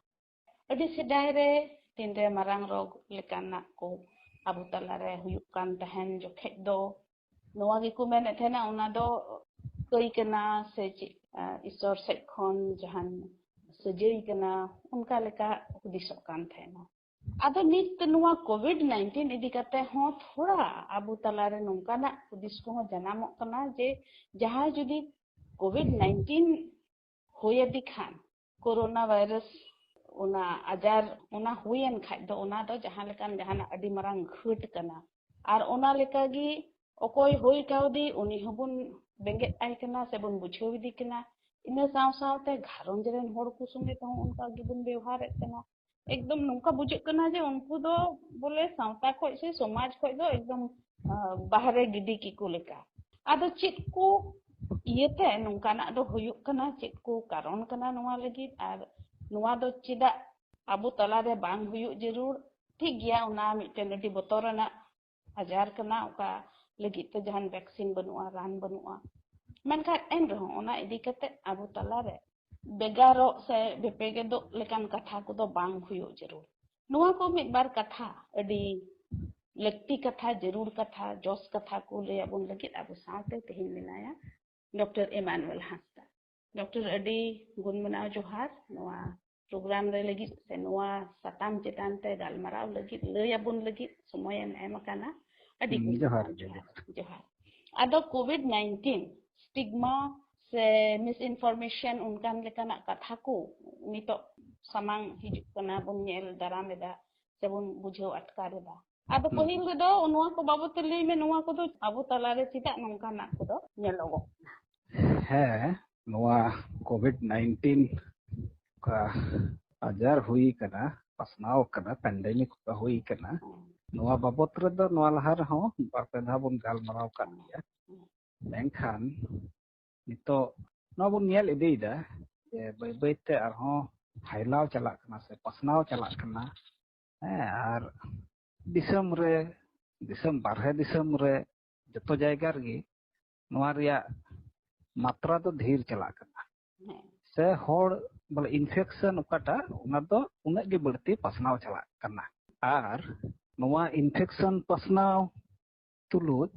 ᱟᱹᱰᱤ ᱥᱮᱫᱟᱭ ᱨᱮ ᱛᱤᱱᱨᱮ ᱢᱟᱨᱟᱝ ᱨᱳᱜᱽ ᱞᱮᱠᱟᱱᱟᱜ ᱠᱚ ᱟᱵᱚ ᱛᱟᱞᱟᱨᱮ ᱦᱩᱭᱩᱜ ᱠᱟᱱ ᱛᱟᱦᱮᱱ ᱡᱚᱠᱷᱮᱡ ᱫᱚ ᱱᱚᱣᱟ ᱜᱮᱠᱚ ᱢᱮᱱᱮᱫ ᱛᱟᱦᱮᱱᱟ, ᱚᱱᱟ ᱫᱚ ᱠᱟᱹᱭ ᱠᱟᱱᱟ ᱥᱮ ᱪᱮᱫ, ᱟᱸ, ᱤᱥᱚᱨ ᱥᱮᱫ ᱠᱷᱚᱱ ᱡᱟᱦᱟᱱ ᱥᱟᱹᱡᱟᱹᱭ ᱠᱟᱱᱟ, ᱚᱱᱠᱟ ᱞᱮᱠᱟ ᱦᱩᱫᱤᱥᱚᱜ ᱠᱟᱱ ᱛᱟᱦᱮᱱᱟ᱾ ᱟᱫᱚ ᱱᱤᱛ ᱱᱚᱣᱟ ᱠᱳᱵᱷᱤᱰ ᱱᱟᱭᱤᱱᱴᱤᱱ ᱤᱫᱤ ᱠᱟᱛᱮ ᱦᱚᱸ ᱛᱷᱚᱲᱟ ᱟᱵᱚ ᱛᱟᱞᱟᱨᱮ ᱱᱚᱝᱠᱟᱱᱟᱜ ᱦᱩᱫᱤᱥ ᱠᱚᱦᱚᱸ ᱡᱟᱱᱟᱢᱚᱜ ᱠᱟᱱᱟ ᱡᱮ ᱡᱟᱦᱟᱸᱭ ᱡᱩᱫᱤ ᱠᱳᱵᱷᱤᱰ ᱱᱟᱭᱤᱱᱴᱤᱱ ᱦᱩᱭ ᱟᱫᱮ ᱠᱷᱟᱱ, ᱠᱳᱨᱳᱱᱟ ᱵᱷᱟᱭᱨᱟᱥ ᱚᱱᱟ ᱟᱡᱟᱨ ᱚᱱᱟ ᱦᱩᱭᱮᱱ ᱠᱷᱟᱡ ᱫᱚ ᱚᱱᱟ ᱫᱚ ᱡᱟᱦᱟᱸ ᱞᱮᱠᱟᱱ ᱡᱟᱦᱟᱱᱟᱜ ᱟᱹᱰᱤ ᱢᱟᱨᱟᱝ ᱜᱷᱟᱹᱴ ᱠᱟᱱᱟ᱾ ᱟᱨ ᱚᱱᱟ ᱞᱮᱠᱟᱜᱮ ᱚᱠᱚᱭ ᱦᱩᱭ ᱠᱟᱣᱫᱮ ᱩᱱᱤ ᱦᱚᱸᱵᱚᱱ ᱵᱮᱸᱜᱮᱫ ᱟᱭ ᱠᱟᱱᱟ ᱥᱮᱵᱚᱱ ᱵᱩᱡᱷᱟᱹᱣ ᱤᱫᱤ ᱠᱟᱱᱟ᱾ ᱤᱱᱟᱹ ᱥᱟᱶ ᱥᱟᱶᱛᱮ ᱜᱷᱟᱨᱚᱸᱡᱽ ᱨᱮᱱ ᱦᱚᱲ ᱠᱚ ᱥᱚᱸᱜᱮ ᱛᱮᱦᱚᱸ ᱚᱱᱠᱟ ᱜᱮᱵᱚᱱ ᱵᱮᱣᱦᱟᱨᱮᱫ ᱠᱟᱱᱟ᱾ ᱮᱠᱫᱚᱢ ᱱᱚᱝᱠᱟ ᱵᱩᱡᱷᱟᱹᱜ ᱠᱟᱱᱟ ᱡᱮ ᱩᱱᱠᱩ ᱫᱚ ᱵᱚᱞᱮ ᱥᱟᱶᱛᱟ ᱠᱷᱚᱡ ᱥᱮ ᱥᱚᱢᱟᱡᱽ ᱠᱷᱚᱡ ᱫᱚ ᱮᱠᱫᱚᱢ, ᱟᱸ, ᱵᱟᱦᱨᱮ ᱜᱤᱰᱤ ᱠᱮᱠᱚ ᱞᱮᱠᱟ᱾ ᱟᱫᱚ ᱪᱮᱫ ᱠᱚ ᱤᱭᱟᱹᱛᱮ ᱱᱚᱝᱠᱟᱱᱟᱜ ᱫᱚ ᱦᱩᱭᱩᱜ ᱠᱟᱱᱟ, ᱪᱮᱫ ᱠᱚ ᱠᱟᱨᱚᱱ ᱠᱟᱱᱟ ᱱᱚᱣᱟ ᱞᱟᱹᱜᱤᱫ, ᱟᱨ ᱱᱚᱣᱟ ᱫᱚ ᱪᱮᱫᱟᱜ ᱟᱵᱚ ᱛᱟᱞᱟᱨᱮ ᱵᱟᱝ ᱦᱩᱭᱩᱜ ᱡᱟᱹᱨᱩᱲ? ᱴᱷᱤᱠ ᱜᱮᱭᱟ, ᱚᱱᱟ ᱢᱤᱫᱴᱮᱱ ᱟᱹᱰᱤ ᱵᱚᱛᱚᱨ ᱨᱮᱱᱟᱜ ᱟᱡᱟᱨ ᱠᱟᱱᱟ, ᱚᱠᱟ ᱞᱟᱹᱜᱤᱫ ᱛᱮ ᱡᱟᱦᱟᱱ ᱵᱷᱮᱠᱥᱤᱱ ᱵᱟᱹᱱᱩᱜᱼᱟ, ᱨᱟᱱ ᱵᱟᱹᱱᱩᱜᱼᱟ᱾ ᱢᱮᱱᱠᱷᱟᱱ ᱮᱱ ᱨᱮᱦᱚᱸ ᱚᱱᱟ ᱤᱫᱤ ᱠᱟᱛᱮ ᱟᱵᱚ ᱛᱟᱞᱟᱨᱮ ᱵᱷᱮᱜᱟᱨᱚᱜ ᱥᱮ ᱵᱮᱯᱮᱜᱮᱫᱚᱜ ᱞᱮᱠᱟᱱ ᱠᱟᱛᱷᱟ ᱠᱚᱫᱚ ᱵᱟᱝ ᱦᱩᱭᱩᱜ ᱡᱟᱹᱨᱩᱲ᱾ ᱱᱚᱣᱟ ᱠᱚ ᱢᱤᱫ ᱵᱟᱨ ᱠᱟᱛᱷᱟ, ᱟᱹᱰᱤ ᱞᱟᱹᱠᱛᱤ ᱠᱟᱛᱷᱟ, ᱡᱟᱹᱨᱩᱲ ᱠᱟᱛᱷᱟ, ᱡᱚᱥ ᱠᱟᱛᱷᱟ ᱠᱚ ᱞᱟᱹᱭ ᱟᱵᱚᱱ ᱞᱟᱹᱜᱤᱫ ᱟᱵᱚ ᱥᱟᱶᱛᱮ ᱛᱮᱦᱮᱧ ᱢᱮᱱᱟᱭᱟ ᱰᱚᱠᱴᱚᱨ ᱮᱢᱟᱱᱩᱭᱮᱞ ᱦᱟᱸᱥᱫᱟ᱾ ᱰᱚᱠᱴᱚᱨ, ᱟᱹᱰᱤ ᱜᱩᱱ ᱢᱟᱱᱟᱣ ᱡᱚᱦᱟᱨ ᱱᱚᱣᱟ ᱯᱨᱳᱜᱨᱟᱢ ᱨᱮ ᱞᱟᱹᱜᱤᱫ ᱥᱮ ᱱᱚᱣᱟ ᱥᱟᱛᱟᱢ ᱪᱮᱛᱟᱱ ᱛᱮ ᱜᱟᱞᱢᱟᱨᱟᱣ ᱞᱟᱹᱜᱤᱫ ᱞᱟᱹᱭ ᱟᱵᱚᱱ ᱞᱟᱹᱜᱤᱫ ᱥᱚᱢᱚᱭᱮᱢ ᱮᱢ ᱟᱠᱟᱱᱟ᱾ ᱟᱹᱰᱤ ᱦᱩᱸ, ᱜᱩᱱ ᱡᱚᱦᱟᱨ ᱢᱟᱱ ᱜᱮ, ᱡᱚᱦᱟᱨ᱾ ᱡᱚᱦᱟᱨ᱾ ᱡᱚᱦᱟᱨ᱾ ᱟᱫᱚ ᱠᱳᱵᱷᱤᱰ ᱱᱟᱭᱤᱱᱴᱤᱱ ᱥᱴᱤᱜᱢᱟ ᱥᱮ ᱢᱤᱥ ᱤᱱᱯᱷᱚᱨᱢᱮᱥᱚᱱ ᱚᱱᱠᱟᱱ ᱞᱮᱠᱟᱱᱟᱜ ᱠᱟᱛᱷᱟ ᱠᱚ ᱱᱤᱛᱚᱜ ᱥᱟᱢᱟᱝ ᱦᱤᱡᱩᱜ ᱠᱟᱱᱟ, ᱵᱚᱱ ᱧᱮᱞ ᱫᱟᱨᱟᱢ ᱮᱫᱟ ᱥᱮᱵᱚᱱ ᱵᱩᱡᱷᱟᱹᱣ ᱟᱴᱠᱟᱨ ᱮᱫᱟ᱾ ᱟᱫᱚ ᱦᱩᱸ᱾ ᱯᱟᱹᱦᱤᱞ ᱨᱮᱫᱚ ᱱᱚᱣᱟ ᱠᱚ ᱵᱟᱵᱚᱫ ᱛᱮ ᱞᱟᱹᱭ ᱢᱮ, ᱱᱚᱣᱟ ᱠᱚᱫᱚ ᱟᱵᱚ ᱛᱟᱞᱟᱨᱮ ᱪᱮᱫᱟᱜ ᱱᱚᱝᱠᱟᱱᱟᱜ ᱠᱚᱫᱚ ᱧᱮᱞᱚᱜᱚᱜ ᱠᱟᱱᱟ? ᱦᱮᱸ, ᱱᱚᱣᱟ ᱠᱳᱵᱷᱤᱰ ᱱᱟᱭᱤᱱᱴᱤᱱ ᱚᱠᱟ ᱟᱡᱟᱨ ᱦᱩᱭ ᱠᱟᱱᱟ, ᱯᱟᱥᱱᱟᱣ ᱠᱟᱱᱟ, ᱯᱮᱱᱰᱮᱢᱤᱠ ᱚᱠᱟ ᱦᱩᱭ ᱠᱟᱱᱟ, ᱱᱚᱣᱟ ᱵᱟᱵᱚᱫ ᱨᱮᱫᱚ ᱱᱚᱣᱟ ᱞᱟᱦᱟ ᱨᱮᱦᱚᱸ ᱵᱟᱨ ᱯᱮ ᱫᱷᱟᱣ ᱵᱚᱱ ᱜᱟᱞᱢᱟᱨᱟᱣ ᱠᱟᱜ ᱜᱮᱭᱟ᱾ ᱢᱮᱱᱠᱷᱟᱱ ᱱᱤᱛᱚᱜ ᱱᱚᱣᱟ ᱵᱚᱱ ᱧᱮᱞ ᱤᱫᱤᱭᱮᱫᱟ ᱡᱮ ᱵᱟᱹᱭ ᱵᱟᱹᱭᱛᱮ ᱟᱨᱦᱚᱸ ᱯᱷᱟᱭᱞᱟᱣ ᱪᱟᱞᱟᱜ ᱠᱟᱱᱟ ᱥᱮ ᱯᱟᱥᱱᱟᱣ ᱪᱟᱞᱟᱜ ᱠᱟᱱᱟ᱾ ᱦᱮᱸ, ᱟᱨ ᱫᱤᱥᱚᱢ ᱨᱮ, ᱫᱤᱥᱚᱢ ᱵᱟᱨᱦᱮ ᱫᱤᱥᱚᱢ ᱨᱮ ᱡᱚᱛᱚ ᱡᱟᱭᱜᱟ ᱨᱮᱜᱮ ᱱᱚᱣᱟ ᱨᱮᱭᱟᱜ ᱢᱟᱛᱨᱟ ᱫᱚ ᱰᱷᱮᱨ ᱪᱟᱞᱟᱜ ᱠᱟᱱᱟ᱾ ᱦᱮᱸ᱾ ᱥᱮ ᱦᱚᱲ ᱵᱚᱞᱮ ᱤᱱᱯᱷᱮᱠᱥᱚᱱ ᱚᱠᱟᱴᱟᱜ, ᱚᱱᱟ ᱫᱚ ᱩᱱᱟᱹᱜ ᱜᱮ ᱵᱟᱹᱲᱛᱤ ᱯᱟᱥᱱᱟᱣ ᱪᱟᱞᱟᱜ ᱠᱟᱱᱟ᱾ ᱟᱨ ᱱᱚᱣᱟ ᱤᱱᱯᱷᱮᱠᱥᱚᱱ ᱯᱟᱥᱱᱟᱣ ᱛᱩᱞᱩᱡ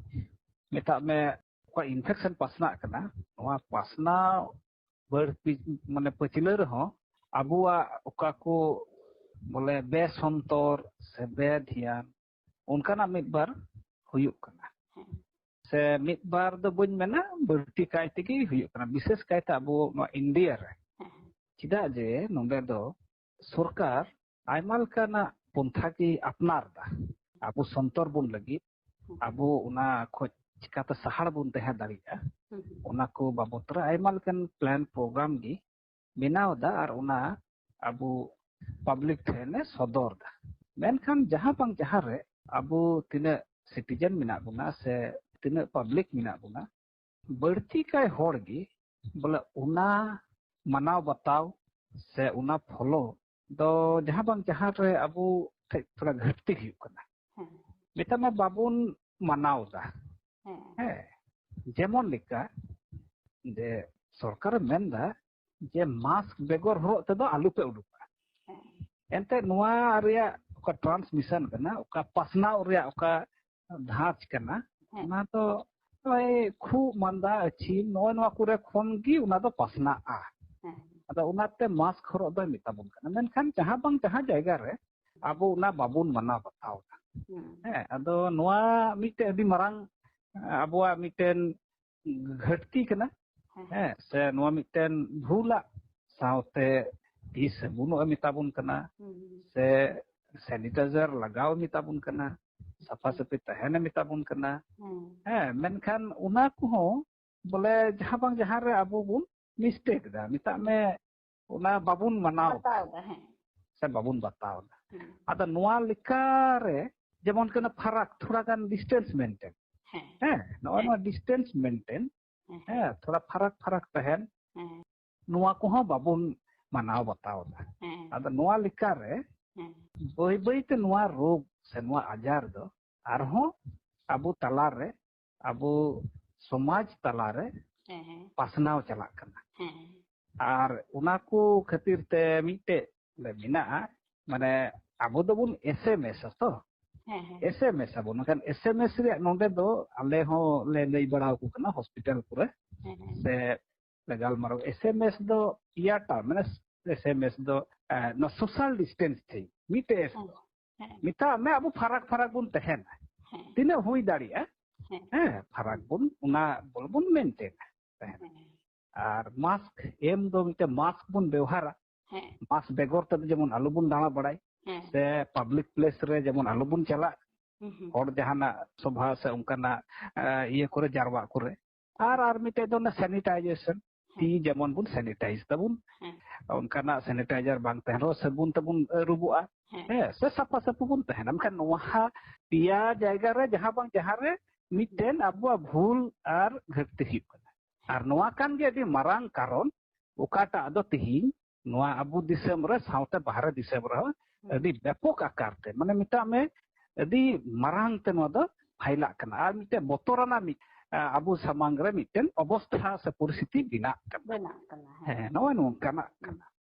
ᱢᱮᱛᱟᱜ ᱢᱮ ᱚᱠᱟ ᱤᱱᱯᱷᱮᱠᱥᱚᱱ ᱯᱟᱥᱱᱟᱜ ᱠᱟᱱᱟ, ᱱᱚᱣᱟ ᱯᱟᱥᱱᱟᱣ ᱵᱟᱹᱲᱛᱤ ᱢᱟᱱᱮ ᱯᱟᱹᱪᱷᱞᱟᱹ ᱨᱮᱦᱚᱸ ᱟᱵᱚᱣᱟᱜ ᱚᱠᱟ ᱠᱚ ᱵᱚᱞᱮ ᱵᱮᱥᱚᱱᱛᱚᱨ ᱥᱮ ᱵᱮᱫᱷᱮᱭᱟᱱ ᱚᱱᱠᱟᱱᱟᱜ ᱢᱤᱫ ᱵᱟᱨ ᱦᱩᱭᱩᱜ ᱠᱟᱱᱟ᱾ ᱦᱮᱸ᱾ ᱥᱮ ᱢᱤᱫ ᱵᱟᱨ ᱫᱚ ᱵᱟᱹᱧ ᱢᱮᱱᱟ, ᱵᱟᱹᱲᱛᱤ ᱠᱟᱭ ᱛᱮᱜᱮ ᱦᱩᱭᱩᱜ ᱠᱟᱱᱟ, ᱵᱤᱥᱮᱥ ᱠᱟᱭᱛᱮ ᱟᱵᱚ ᱱᱚᱣᱟ ᱤᱱᱰᱤᱭᱟ ᱨᱮ᱾ ᱦᱮᱸ᱾ ᱪᱮᱫᱟᱜ ᱡᱮ ᱱᱚᱰᱮ ᱫᱚ ᱥᱚᱨᱠᱟᱨ ᱟᱭᱢᱟ ᱞᱮᱠᱟᱱᱟᱜ ᱯᱚᱱᱛᱷᱟ ᱜᱮ ᱟᱯᱱᱟᱨ ᱮᱫᱟ ᱟᱵᱚ ᱥᱚᱱᱛᱚᱨ ᱵᱚᱱ ᱞᱟᱹᱜᱤᱫ, ᱟᱵᱚ ᱚᱱᱟ ᱠᱷᱚᱡ ᱪᱤᱠᱟᱛᱮ ᱥᱟᱦᱟᱲ ᱵᱚᱱ ᱛᱟᱦᱮᱸ ᱫᱟᱲᱮᱭᱟᱜᱼᱟ, ᱦᱩᱸ, ᱦᱩᱸ᱾ ᱚᱱᱟ ᱠᱚ ᱵᱟᱵᱚᱛ ᱨᱮ ᱟᱭᱢᱟ ᱞᱮᱠᱟᱱ ᱯᱞᱟᱱ ᱯᱨᱳᱜᱨᱟᱢ ᱜᱮ ᱵᱮᱱᱟᱣ ᱮᱫᱟ ᱟᱨ ᱚᱱᱟ ᱟᱵᱚ ᱯᱟᱵᱽᱞᱤᱠ ᱴᱷᱮᱱ ᱮ ᱥᱚᱫᱚᱨ ᱮᱫᱟ᱾ ᱢᱮᱱᱠᱷᱟᱱ ᱡᱟᱦᱟᱸ ᱵᱟᱝ ᱡᱟᱦᱟᱸ ᱨᱮ ᱟᱵᱚ ᱛᱤᱱᱟᱹᱜ ᱥᱤᱴᱤᱡᱮᱱ ᱢᱮᱱᱟᱜ ᱵᱚᱱᱟ ᱥᱮ ᱛᱤᱱᱟᱹᱜ ᱯᱟᱵᱽᱞᱤᱠ ᱢᱮᱱᱟᱜ ᱵᱚᱱᱟ, ᱵᱟᱹᱲᱛᱤ ᱠᱟᱭ ᱦᱚᱲ ᱜᱮ ᱵᱚᱞᱮ ᱚᱱᱟ ᱢᱟᱱᱟᱣ ᱵᱟᱛᱟᱣ ᱥᱮ ᱚᱱᱟ ᱯᱷᱚᱞᱳ ᱫᱚ ᱡᱟᱦᱟᱸ ᱵᱟᱝ ᱡᱟᱦᱟᱸ ᱨᱮ ᱟᱵᱚ ᱴᱷᱮᱡ ᱛᱷᱚᱲᱟ ᱜᱷᱟᱹᱴᱛᱤ ᱦᱩᱭᱩᱜ ᱠᱟᱱᱟ᱾ ᱦᱮᱸ, ᱢᱮᱛᱟᱜ ᱢᱟ ᱵᱟᱵᱚᱱ ᱢᱟᱱᱟᱣ ᱮᱫᱟ᱾ ᱦᱮᱸ᱾ ᱦᱮᱸ, ᱡᱮᱢᱚᱱ ᱞᱮᱠᱟ ᱡᱮ ᱥᱚᱨᱠᱟᱨᱮ ᱢᱮᱱᱫᱟ ᱡᱮ ᱢᱟᱥᱠ ᱵᱮᱜᱚᱨ ᱦᱚᱨᱚᱜ ᱛᱮᱫᱚ ᱟᱞᱚᱯᱮ ᱩᱰᱩᱠᱟ᱾ ᱦᱮᱸ᱾ ᱮᱱᱛᱮᱫ ᱱᱚᱣᱟ ᱨᱮᱭᱟᱜ ᱚᱠᱟ ᱴᱨᱟᱱᱥᱢᱤᱥᱚᱱ ᱠᱟᱱᱟ, ᱚᱠᱟ ᱯᱟᱥᱱᱟᱣ ᱨᱮᱭᱟᱜ ᱚᱠᱟ ᱫᱷᱟᱸᱪ ᱠᱟᱱᱟ, ᱦᱮᱸ᱾ ᱚᱱᱟ ᱫᱚ ᱱᱚᱜᱼᱚᱭ ᱠᱷᱩᱜ ᱢᱟᱸᱫᱟ ᱟᱹᱪᱷᱤᱢ ᱱᱚᱜᱼᱚᱭ ᱱᱚᱣᱟ ᱠᱚᱨᱮ ᱠᱷᱚᱱ ᱜᱮ ᱚᱱᱟ ᱫᱚ ᱯᱟᱥᱱᱟᱜᱼᱟ᱾ ᱦᱮᱸ᱾ ᱟᱫᱚ ᱚᱱᱟᱛᱮ ᱢᱟᱥᱠ ᱦᱚᱨᱚᱜ ᱫᱚᱭ ᱢᱮᱛᱟ ᱵᱚᱱ ᱠᱟᱱᱟ᱾ ᱢᱮᱱᱠᱷᱟᱱ ᱡᱟᱦᱟᱸ ᱵᱟᱝ ᱡᱟᱦᱟᱸ ᱡᱟᱭᱜᱟ ᱨᱮ ᱟᱵᱚ ᱚᱱᱟ ᱵᱟᱵᱚᱱ ᱢᱟᱱᱟᱣ ᱵᱟᱛᱟᱣ ᱮᱫᱟ᱾ ᱦᱮᱸ, ᱟᱫᱚ ᱱᱚᱣᱟ ᱢᱤᱫᱴᱮᱡ ᱟᱹᱰᱤ ᱢᱟᱨᱟᱝ ᱟᱵᱚᱣᱟᱜ ᱢᱤᱫᱴᱮᱱ ᱜᱷᱟᱹᱴᱛᱤ ᱠᱟᱱᱟ᱾ ᱦᱮᱸ, ᱥᱮ ᱱᱚᱣᱟ ᱢᱤᱫᱴᱮᱱ ᱵᱷᱩᱞᱟᱜ ᱥᱟᱶᱛᱮ ᱛᱤ ᱥᱟᱵᱚᱱᱚᱜ ᱮ ᱢᱮᱛᱟ ᱵᱚᱱ ᱠᱟᱱᱟ, ᱥᱮ ᱥᱮᱱᱤᱴᱟᱭᱡᱟᱨ ᱞᱟᱜᱟᱣ ᱮ ᱢᱮᱛᱟ ᱵᱚᱱ ᱠᱟᱱᱟ, ᱥᱟᱯᱷᱟ ᱥᱟᱹᱯᱷᱤ ᱛᱟᱦᱮᱱ ᱮ ᱢᱮᱛᱟ ᱵᱚᱱ ᱠᱟᱱᱟ᱾ ᱦᱮᱸ, ᱢᱮᱱᱠᱷᱟᱱ ᱚᱱᱟ ᱠᱚᱦᱚᱸ ᱵᱚᱞᱮ ᱡᱟᱦᱟᱸ ᱵᱟᱝ ᱡᱟᱦᱟᱸ ᱨᱮ ᱟᱵᱚ ᱵᱚᱱ ᱢᱤᱥᱴᱮᱠ ᱮᱫᱟ, ᱢᱮᱛᱟᱜ ᱢᱮ ᱚᱱᱟ ᱵᱟᱵᱚᱱ ᱢᱟᱱᱟᱣ ᱵᱟᱛᱟᱣ ᱮᱫᱟ, ᱦᱮᱸ᱾ ᱥᱮ ᱵᱟᱵᱚᱱ ᱵᱟᱛᱟᱣ ᱮᱫᱟ᱾ ᱦᱮᱸ᱾ ᱟᱫᱚ ᱱᱚᱣᱟ ᱞᱮᱠᱟ ᱨᱮ ᱡᱮᱢᱚᱱ ᱠᱟᱱᱟ ᱯᱷᱟᱨᱟᱠ, ᱛᱷᱚᱲᱟ ᱜᱟᱱ ᱰᱤᱥᱴᱮᱱᱥ ᱢᱮᱱᱴᱮᱱ᱾ ᱦᱮᱸ᱾ ᱦᱮᱸ, ᱱᱚᱜᱼᱚᱭ ᱱᱚᱣᱟ ᱰᱤᱥᱴᱮᱱᱥ ᱢᱮᱱᱴᱮᱱ, ᱦᱮᱸ᱾ ᱦᱮᱸ, ᱛᱷᱚᱲᱟ ᱯᱷᱟᱨᱟᱠ ᱯᱷᱟᱨᱟᱠ ᱛᱟᱦᱮᱱ, ᱦᱮᱸ᱾ ᱱᱚᱣᱟ ᱠᱚᱦᱚᱸ ᱵᱟᱵᱚᱱ ᱢᱟᱱᱟᱣ ᱵᱟᱛᱟᱣ ᱮᱫᱟ᱾ ᱦᱮᱸ᱾ ᱟᱫᱚ ᱱᱚᱣᱟ ᱞᱮᱠᱟ ᱨᱮ ᱦᱮᱸ᱾ ᱵᱟᱹᱭ ᱵᱟᱹᱭ ᱛᱮ ᱱᱚᱣᱟ ᱨᱳᱜᱽ ᱥᱮ ᱱᱚᱣᱟ ᱟᱡᱟᱨ ᱫᱚ ᱟᱨᱦᱚᱸ ᱟᱵᱚ ᱛᱟᱞᱟ ᱨᱮ, ᱟᱵᱚ ᱥᱚᱢᱟᱡᱽ ᱛᱟᱞᱟ ᱨᱮ ᱦᱮᱸ, ᱦᱮᱸ᱾ ᱯᱟᱥᱱᱟᱣ ᱪᱟᱞᱟᱜ ᱠᱟᱱᱟ᱾ ᱦᱮᱸ᱾ ᱟᱨ ᱚᱱᱟ ᱠᱚ ᱠᱷᱟᱹᱛᱤᱨ ᱛᱮ ᱢᱤᱫᱴᱮᱡ ᱢᱮᱱᱟᱜᱼᱟ, ᱢᱟᱱᱮ ᱟᱵᱚ ᱫᱚᱵᱚᱱ ᱮᱥ ᱮᱢ ᱮᱥ ᱟ ᱛᱚ᱾ ᱦᱮᱸ, ᱦᱮᱸ᱾ ᱮᱥ ᱮᱢ ᱮᱥ ᱟᱵᱚᱱ, ᱢᱮᱱᱠᱷᱟᱱ ᱮᱥ ᱮᱢ ᱮᱥ ᱨᱮᱭᱟᱜ ᱱᱚᱰᱮ ᱫᱚ ᱟᱞᱮ ᱦᱚᱸ ᱞᱮ ᱞᱟᱹᱭ ᱵᱟᱲᱟ ᱟᱠᱚ ᱠᱟᱱᱟ ᱦᱚᱥᱯᱤᱴᱟᱞ ᱠᱚᱨᱮ, ᱦᱮᱸ, ᱦᱮᱸ᱾ ᱥᱮ ᱞᱮ ᱜᱟᱞᱢᱟᱨᱟᱣ᱾ ᱮᱥ ᱮᱢ ᱮᱥ ᱫᱚ ᱤᱭᱟᱹᱴᱟ, ᱢᱟᱱᱮ ᱮᱥ ᱮᱢ ᱮᱥ ᱫᱚ, ᱮ, ᱱᱚᱣᱟ ᱥᱳᱥᱟᱞ ᱰᱤᱥᱴᱮᱱᱥ ᱛᱷᱤᱝ, ᱢᱤᱫᱴᱮᱡ ᱮᱥ ᱦᱮᱸ, ᱫᱚ᱾ ᱦᱮᱸ᱾ ᱢᱮᱛᱟᱜ ᱢᱮ ᱟᱵᱚ ᱯᱷᱟᱨᱟᱠ ᱯᱷᱟᱨᱟᱠ ᱵᱚᱱ ᱛᱟᱦᱮᱱᱟ᱾ ᱦᱮᱸ᱾ ᱛᱤᱱᱟᱹᱜ ᱦᱩᱭ ᱫᱟᱲᱮᱭᱟᱜᱼᱟ, ᱦᱮᱸ᱾ ᱦᱮᱸ, ᱯᱷᱟᱨᱟᱠ ᱵᱚᱱ, ᱚᱱᱟ ᱵᱚᱞᱮ ᱵᱚᱱ ᱢᱮᱱᱴᱮᱱᱟ ᱛᱟᱦᱮᱱᱟ᱾ ᱦᱮᱸ᱾ ᱟᱨ ᱢᱟᱥᱠ ᱮᱢ ᱫᱚ ᱢᱤᱫᱴᱮᱱ ᱢᱟᱥᱠ ᱵᱚᱱ ᱵᱮᱣᱦᱟᱨᱟ᱾ ᱦᱮᱸ᱾ ᱢᱟᱥᱠ ᱵᱮᱜᱚᱨ ᱛᱮᱫᱚ ᱡᱮᱢᱚᱱ ᱟᱞᱚ ᱵᱚᱱ ᱫᱟᱬᱟ ᱵᱟᱲᱟᱭ, ᱦᱮᱸ᱾ ᱥᱮ ᱯᱟᱵᱽᱞᱤᱠ ᱯᱞᱮᱥ ᱨᱮ ᱡᱮᱢᱚᱱ ᱟᱞᱚ ᱵᱚᱱ ᱪᱟᱞᱟᱜ᱾ ᱦᱩᱸ, ᱦᱩᱸ᱾ ᱦᱚᱲ ᱡᱟᱦᱟᱱᱟᱜ ᱥᱚᱵᱷᱟ ᱥᱮ ᱚᱱᱠᱟᱱᱟᱜ, ᱮ, ᱤᱭᱟᱹ ᱠᱚᱨᱮ, ᱡᱟᱨᱣᱟᱜ ᱠᱚᱨᱮ᱾ ᱟᱨ, ᱟᱨ ᱢᱤᱫᱴᱮᱡ ᱫᱚ ᱚᱱᱟ ᱥᱮᱱᱤᱴᱟᱭᱡᱮᱥᱚᱱ, ᱦᱮᱸ᱾ ᱛᱤ ᱡᱮᱢᱚᱱ ᱵᱚᱱ ᱥᱮᱱᱤᱴᱟᱭᱡᱽ ᱛᱟᱵᱚᱱ᱾ ᱦᱮᱸ᱾ ᱚᱱᱠᱟᱱᱟᱜ ᱥᱮᱱᱤᱴᱟᱭᱡᱟᱨ ᱵᱟᱝ ᱛᱟᱦᱮᱱ ᱨᱮᱦᱚᱸ ᱥᱟᱵᱚᱱ ᱛᱮᱵᱚᱱ ᱟᱹᱨᱩᱵᱚᱜᱼᱟ᱾ ᱦᱮᱸ᱾ ᱦᱮᱸ, ᱥᱮ ᱥᱟᱯᱷᱟ ᱥᱟᱹᱯᱷᱤ ᱵᱚᱱ ᱛᱟᱦᱮᱱᱟ᱾ ᱢᱮᱱᱠᱷᱟᱱ ᱱᱚᱣᱟ ᱯᱮᱭᱟ ᱡᱟᱭᱜᱟ ᱨᱮ ᱡᱟᱦᱟᱸ ᱵᱟᱝ ᱡᱟᱦᱟᱸ ᱨᱮ ᱢᱤᱫᱴᱮᱱ ᱟᱵᱚᱣᱟᱜ ᱵᱷᱩᱞ ᱟᱨ ᱜᱷᱟᱹᱴᱛᱤ ᱦᱩᱭᱩᱜ ᱠᱟᱱᱟ᱾ ᱟᱨ ᱱᱚᱣᱟ ᱠᱟᱱ ᱜᱮ ᱟᱹᱰᱤ ᱢᱟᱨᱟᱝ ᱠᱟᱨᱚᱱ, ᱚᱠᱟᱴᱟᱜ ᱫᱚ ᱛᱤᱦᱤᱧ ᱱᱚᱣᱟ ᱟᱵᱚ ᱫᱤᱥᱚᱢ ᱨᱮ ᱥᱟᱶᱛᱮ ᱵᱟᱦᱨᱮ ᱫᱤᱥᱚᱢ ᱨᱮᱦᱚᱸ ᱦᱩᱸ᱾ ᱟᱹᱰᱤ ᱵᱮᱯᱚᱠ ᱟᱠᱟᱨ ᱛᱮ, ᱢᱟᱱᱮ ᱢᱮᱛᱟᱜ ᱢᱮ ᱟᱹᱰᱤ ᱢᱟᱨᱟᱝ ᱛᱮ ᱱᱚᱣᱟ ᱫᱚ ᱯᱷᱟᱭᱞᱟᱜ ᱠᱟᱱᱟ᱾ ᱟᱨ ᱢᱤᱫᱴᱮᱱ ᱵᱚᱛᱚᱨᱟᱱᱟᱜ ᱢᱤᱫ, ᱟ, ᱟᱵᱚ ᱥᱟᱢᱟᱝ ᱨᱮ ᱢᱤᱫᱴᱮᱱ ᱚᱵᱚᱥᱛᱷᱟ ᱥᱮ ᱯᱚᱨᱤᱥᱛᱷᱤᱛᱤ ᱵᱮᱱᱟᱜ ᱠᱟᱱᱟ᱾ ᱵᱮᱱᱟᱜ ᱠᱟᱱᱟ, ᱦᱮᱸ᱾ ᱦᱮᱸ, ᱱᱚᱜᱼᱚᱭ ᱱᱚᱝᱠᱟᱱᱟᱜ ᱦᱩᱸ᱾ ᱠᱟᱱᱟ᱾